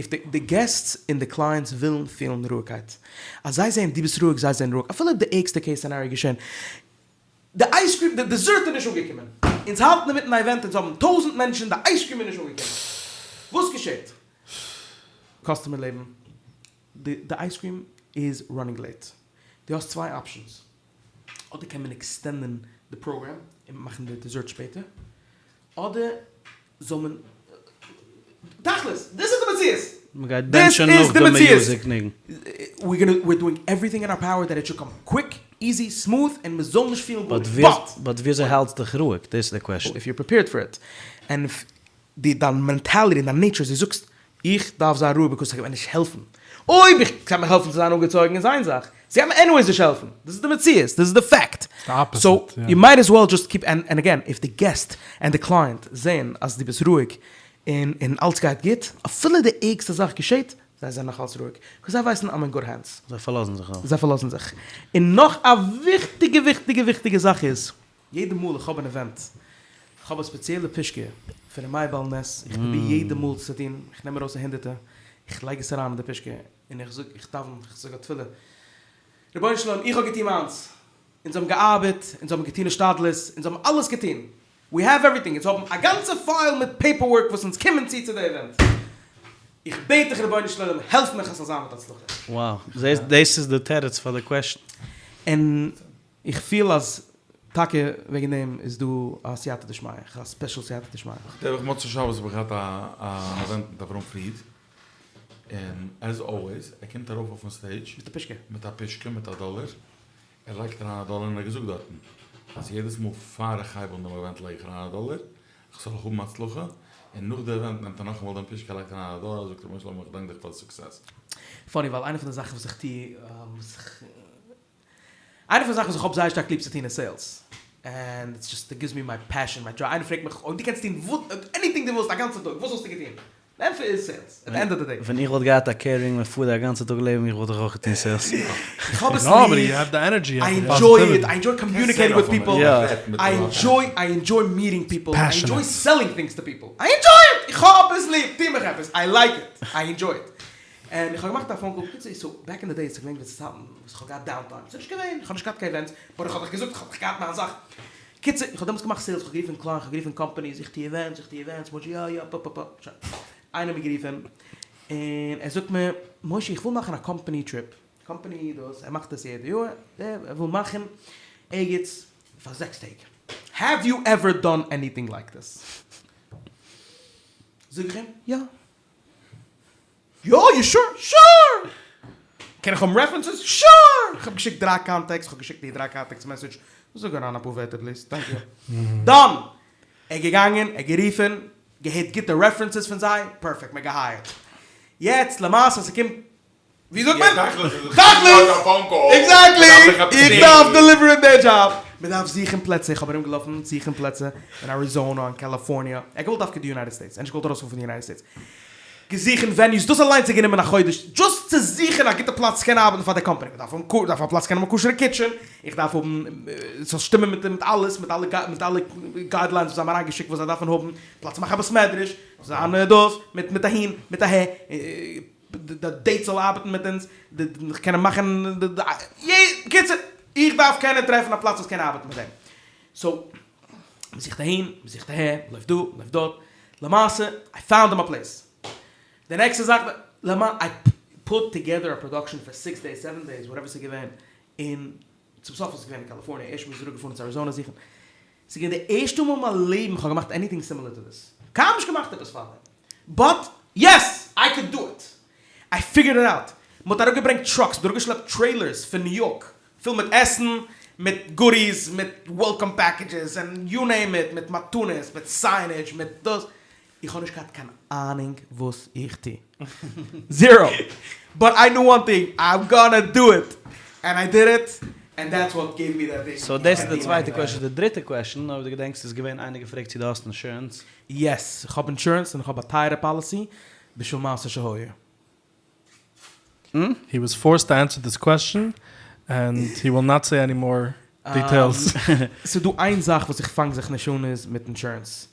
If די די guests און די clients ווילן פילן רואיגקייט. אז זיי זעען דו ביסט רואיג זיי זענען רואיג. אפילו אויב די ערגסטע case scenario געשען. די ice cream, די dessert איז נישט אנגעקומען. אונז האלטן אינמיטן א event, אונז האבן טויזענט מענטשן, די ice cream איז נישט אנגעקומען. וואס געשעט? Customer לעבן, די די ice cream איז running late. דו האסט צוויי options. אדער קען מען extend ען די פראגראם און מאכן די dessert שפעטער, אדער זאל מען, תכלית, דאס איז די מציאות! מען גייט בענטשען נאך די music ניגון. We're doing everything in our power that it should come quick, easy, smooth, און מען זאל נישט פילן גארנישט, but. But וויאזוי האלטסט דיך רואיג? דאס איז די question. If you're prepared for it, and if די דיין mentality און דיין nature איז דו זאגסט איך דארף זיין רואיג because ס'גייט מיר נישט העלפן, אויב איך קען מיר העלפן צו זיין אנגעצויגן איז איין זאך, ס'גייט מיר anyways נישט העלפן, דאס איז די מציאות, דאס איז די fact, so you might as well just keep, and again if די guest and די client זעען אז דו ביסט רואיג און און אלץ גייט גוט, אפילו די ערגסטע זאך געשעט, זיי זענען נאך אלץ רואיג, because זיי ווייסן I'm in good hands. זיי פארלאזן זיך אויף. זיי פארלאזן זיך. און נאך א וויכטיגע וויכטיגע וויכטיגע זאך איז, יעדע מאל איך האב אן event, איך האב א ספעציעלע פושקע פון ר' מאיר בעל נס, איך פרוביר יעדע מאל צו טון, איך נעם ארויס א הונדערטער, איך לייג עס אריין אין די פושקע, און איך זאג, איך דאוון, איך זאג א תפילה, רבונו של עולם, איך האב געטון מיינס, אונז האבן געארבעט, אונז האבן געטון השתדלות, אונז האבן אלעס געטון, we have everything, אונז האבן א גאנצע file מיט paperwork וואס אונז קומען צו צו די event, איך בעט דיך רבונו של עולם, העלף מיך עס זאל זיין מיט הצלחה. Wow, זעסט, דאס איז די תירוץ פאר די question. און איך פיל אז טאקע וועגן דעם איז דא א סייעתא דשמיא, א special סייעתא דשמיא. די וואך מוצאי שבת האב איך געהאט א event מיט אברהם פריד, און as always ער קומט ארויף אויפן stage מיט א פושקע, מיט א פושקע מיט א דאלער, ער לייגט אריין א דאלער און ער האט געזאגט דארטן אז יעדעס מאל פאר איך הייב אן דעם event לייג איך אריין א דאלער, איך זאל האבן הצלחה, און נאך די event נעמט ער נאכאמאל דעם פושקע לייגט אריין א דאלער זאגט רבונו של עולם איך דאנק דיך פאר די success. Funny ווייל איינע פון די זאכן וואס איך טוה וואס איך איינע פון די זאכן וואס איך האב זייער שטארק ליב צו טון איז sales, and it's just it gives me my passion my drive, איינער פרעגט מיך אויב דו קענסט טון וואס anything דו ווילסט א גאנצע טאג וואס וואלסטו געטון? די ענטפער איז sales, at the end of the day. ווען איך וואלט געהאט א catering מיט food א גאנצע טאג לעבן איך וואלט איך אויך געטון sales. איך האב עס ליב, I enjoy it, I enjoy communicating with people, I enjoy I enjoy meeting people, I enjoy selling things to people, I enjoy it! איך האב עס ליב, טו מיך עפעס, I like it, I enjoy it. און איך האב געמאכט א phone call, בקיצור, so back in the days, כ'געדענק ווען ס'איז צייטן וואס כ'האב געהאט down time, ס'איז נישט געווען, כ'האב נישט געהאט קיין events, but איך האב דאך געזאגט, כ'האב דאך געהאט מיין זאך. קיצור, איך האב דעמאלטס געמאכט sales, כ'האב גערופן clients, כ'האב גערופן companies, איך טו events, איך טו events, משה יא יא, פ פ פ, שוין. איינער האט מיר גערופן, און ער זאגט מיר, משה איך וויל מאכן א company trip, company דאס, ער מאכט עס יעדע יאר, ער וויל מאכן ערגעץ פאר זעקס טעג. העוו יו עווער דאן עניטינג לייק דיס? זאג איך אים, יא. יא? יו שור? שור! קען איך האבן רעפערענסעס? שור! איך האב געשיקט דריי קאנטעקטס, איך האב געשיקט די דריי קאנטעקטס מעסעדזש, זאג אריין אפאר ווערטער פליז, טענק יו. דאן! ער איז געגאנגען, ער האט גערופען, געהערט גוטע רעפערענסעס פון זיי, פערפעקט, מ'האט געהייערט. יעצט למעשה ס'קומט ווי זאגט מען? תכלית! עקזעקטלי! איך דארף דעליווערן די דזשאב! מען דארף זוכן פלעצער, איך האב ארום געלאפן זוכן פלעצער אין אריזאנא און קאליפארניע, ער האט געוואלט דווקא די יונייטעד סטעיטס, ער האט נישט געוואלט ארויספארן פון די יונייטעד סטעיטס, געזוכן וועניוס, דאס אליינס האט גענומען א חודש, דזשאסט צו זוכן א גוטע פלאץ צו קענען ארבעטן פאר די קאמפאני, מען דארף האבן דארף א פלאץ צו קענען האבן א כשר'ע קיטשען, איך דארף האבן ס'זאל שטימען מיט מיט אלעס, מיט אלע מיט אלע גיידליינס וואס זיי האבן אריינגעשיקט וואס זיי דארפן האבן, פלאץ צו מאכן א בית מדרש, זיין דאס, מיט מיט אהין, מיט אהער. די דעיט זאל ארבעטן מיט אונז, די קענען מאכן די בקיצור, איך דארף קענען טרעפן א פלאץ וואס קען ארבעטן מיט דעם. סאו, מ'זוכט אהין, מ'זוכט אהער, מ'לויפט דא, מ'לויפט דארט, למעשה, איי פאונד אים א פלעיס. די נעקסטע זאך, למע, איי פוט טוגעדער א פראדאקשען פאר סיקס דעיס, סעווען דעיס, וואטעווער ס'איז געווען, און צום סוף איז עס געווען אין קאליפארניע, ערשט מ'איז אראפגעפארן צו אריזאנא זוכן, ס'איז געווען די ערשטע מאל אין מיין לעבן כ'האב געמאכט עניטינג סימילער טו דיס. קיינמאל נישט געמאכט עפעס פארדעם. באט יעס! איי קוד דו איט! איי פיגערד איט אוט! מ'האט אראפגעברענגט טראקס, מ'האט אראפגעשלעפט טרעילערס פון ניו יארק, פול מיט עסן, מיט גודיס, מיט וועלקאם פעקעדזשעס, ענד יו נעים איט, מיט מתנות, מיט סיינעדזש, מיט דאס. איך האב נישט געהאט קיין אהנונג וואס איך טו. זירא! באט איי ניו וואן טינג, איים גאנא דו איט! ענד איי דיד איט, ענד דעטס וואט געיוו מי דעט דעי. סאו דאס איז די צווייטע קוועשאן. די דריטע קוועשאן, אויב דו געדענקסט, איז געווען איינער געפרעגט צו דו האסט אינשורענס. יעס, איך האב אינשורענס און איך האב א טייערע פאליסי בשביל מעשה שהיה. He was forced to answer this question and he will not say any more details. ס'איז דא איין זאך וואס איך פאנג זיך נישט אן איז מיט אינשורענס.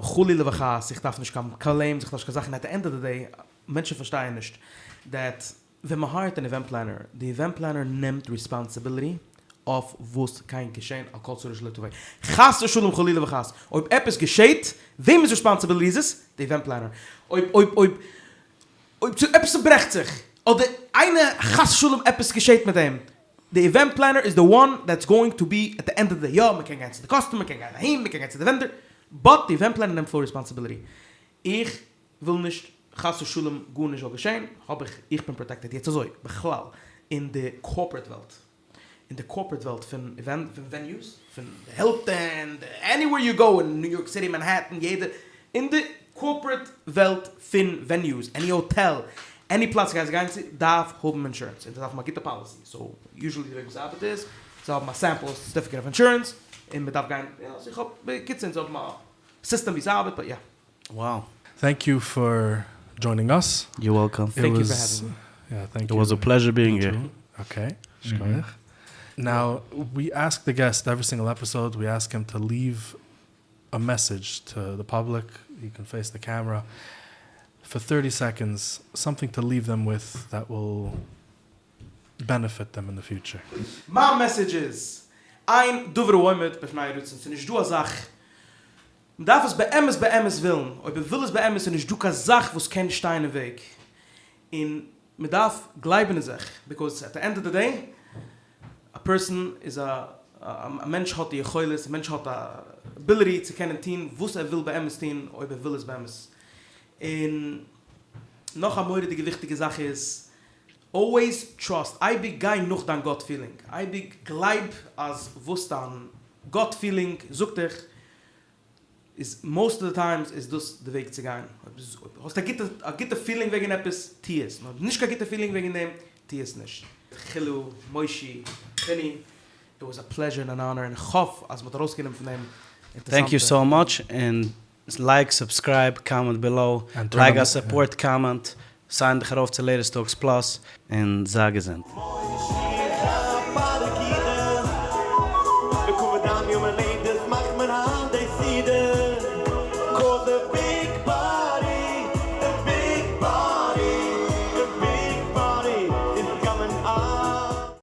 חלילה וחס איך דארף נישט קיין קלעימס איך דארף נישט קיין זאכן עט די ענד אוו די דעי מענטשן פארשטייען נישט דעט ווען מען הייערט אן איווענט פלענער די איווענט פלענער נעמט ריספאנסיביליטי אויף וואס קען געשען על כל צרה שלא תבוא. חס ושלום חלילה וחס אויב עפעס געשעט וועמענס ריספאנסיביליטי איז עס? די איווענט פלענער. אויב אויב אויב אויב עפעס צוברעכט זיך, אדער איינער חס ושלום עפעס געשעט מיט אים, די איווענט פלענער איז די וואן דעטס גאוינג טו בי עט די ענד אוו די דעי, יא מ'קען גיין צו די קאסטומער, מ'קען גיין אהין, מ'קען גיין צו די ווענדער, באט די איווענט פלענער נעמט פול ריספאנסיביליטי. איך וויל נישט חס ושלום גארנישט זאל געשען, האב איך, איך בין פראטעקטעד. יעצט אזוי, בכלל אין די קארפארעט וועלט, אין די קארפארעט וועלט פון איווענט פון וועניוס, פון די הילטאן, די עניוועיר יו גאו אין ניו יארק סיטי, מאנהעטן, יעדע, אין די קארפארעט וועלט פון וועניוס, עני האטעל, עני פלאץ גייסט גיין צו, דארף האבן אינשורענס, און זיי דארפן א גוטע פאליסי, סאו יוזשעלי די וועג וואס ס'ארבעט איז, זיי האבן א סעמפל סערטיפיקעט אוו אינשורענס, און מ'דארף גיין, יא, סאו איך האב, בקיצור אונז האבן א סיסטעם ווי ס'ארבעט, באט יא. Wow. Thank you for joining us. You're welcome. Thank you for having me. Yeah, thank you. It was a pleasure being here. Okay, שכוח. Now, we ask the guest every single episode, we ask him to leave a message to the public, you can face the camera, for 30 seconds, something to leave them with that will benefit them in the future. מיין מעסעדזש איז, אין דבר העומד בפני הרצון, ס'איז נישט דא א זאך מען דארף עס באמת באמת ווילן, אויב מען וויל עס באמת איז נישט דא קיין זאך וואס קען שטיין אין וועג, און מען דארף גלייבן אין זיך, ביקאוז עט די ענד אוו די דעי א פערסאן איז א א מענטש האט די יכולת, א מענטש האט א עביליטי צו קענען טון וואס ער וויל באמת טון אויב ער וויל עס באמת. און נאך א מורא'דיגע וויכטיגע זאך איז, אלוועיס טראסט, אייביג גיי נאך דיין גאט פילינג, אייביג גלייב אז וואס דיין גאט פילינג זאגט דיך איז מאסט אוו די טיימס איז דאס די וועג צו גיין, אויב האסט א גוטע א גוטע פילינג וועגן עפעס טו עס, און אויב נישט קיין גוטע פילינג וועגן דעם טו עס נישט. חילו, מושי, פיני, איט וואס א פלעזשער און אן אנער און איך האף אז מ'האט ארויסגענומען פון דעם אינטערסאנטע. טענק יו סאו מאטש און לייק סובסקרייב קאמענט בילאו, לייג א סופארט קאמענט, סיין דיך ארויף צו לעיטעסט טאלקס פלאס, און זיי געזונט. מוישי.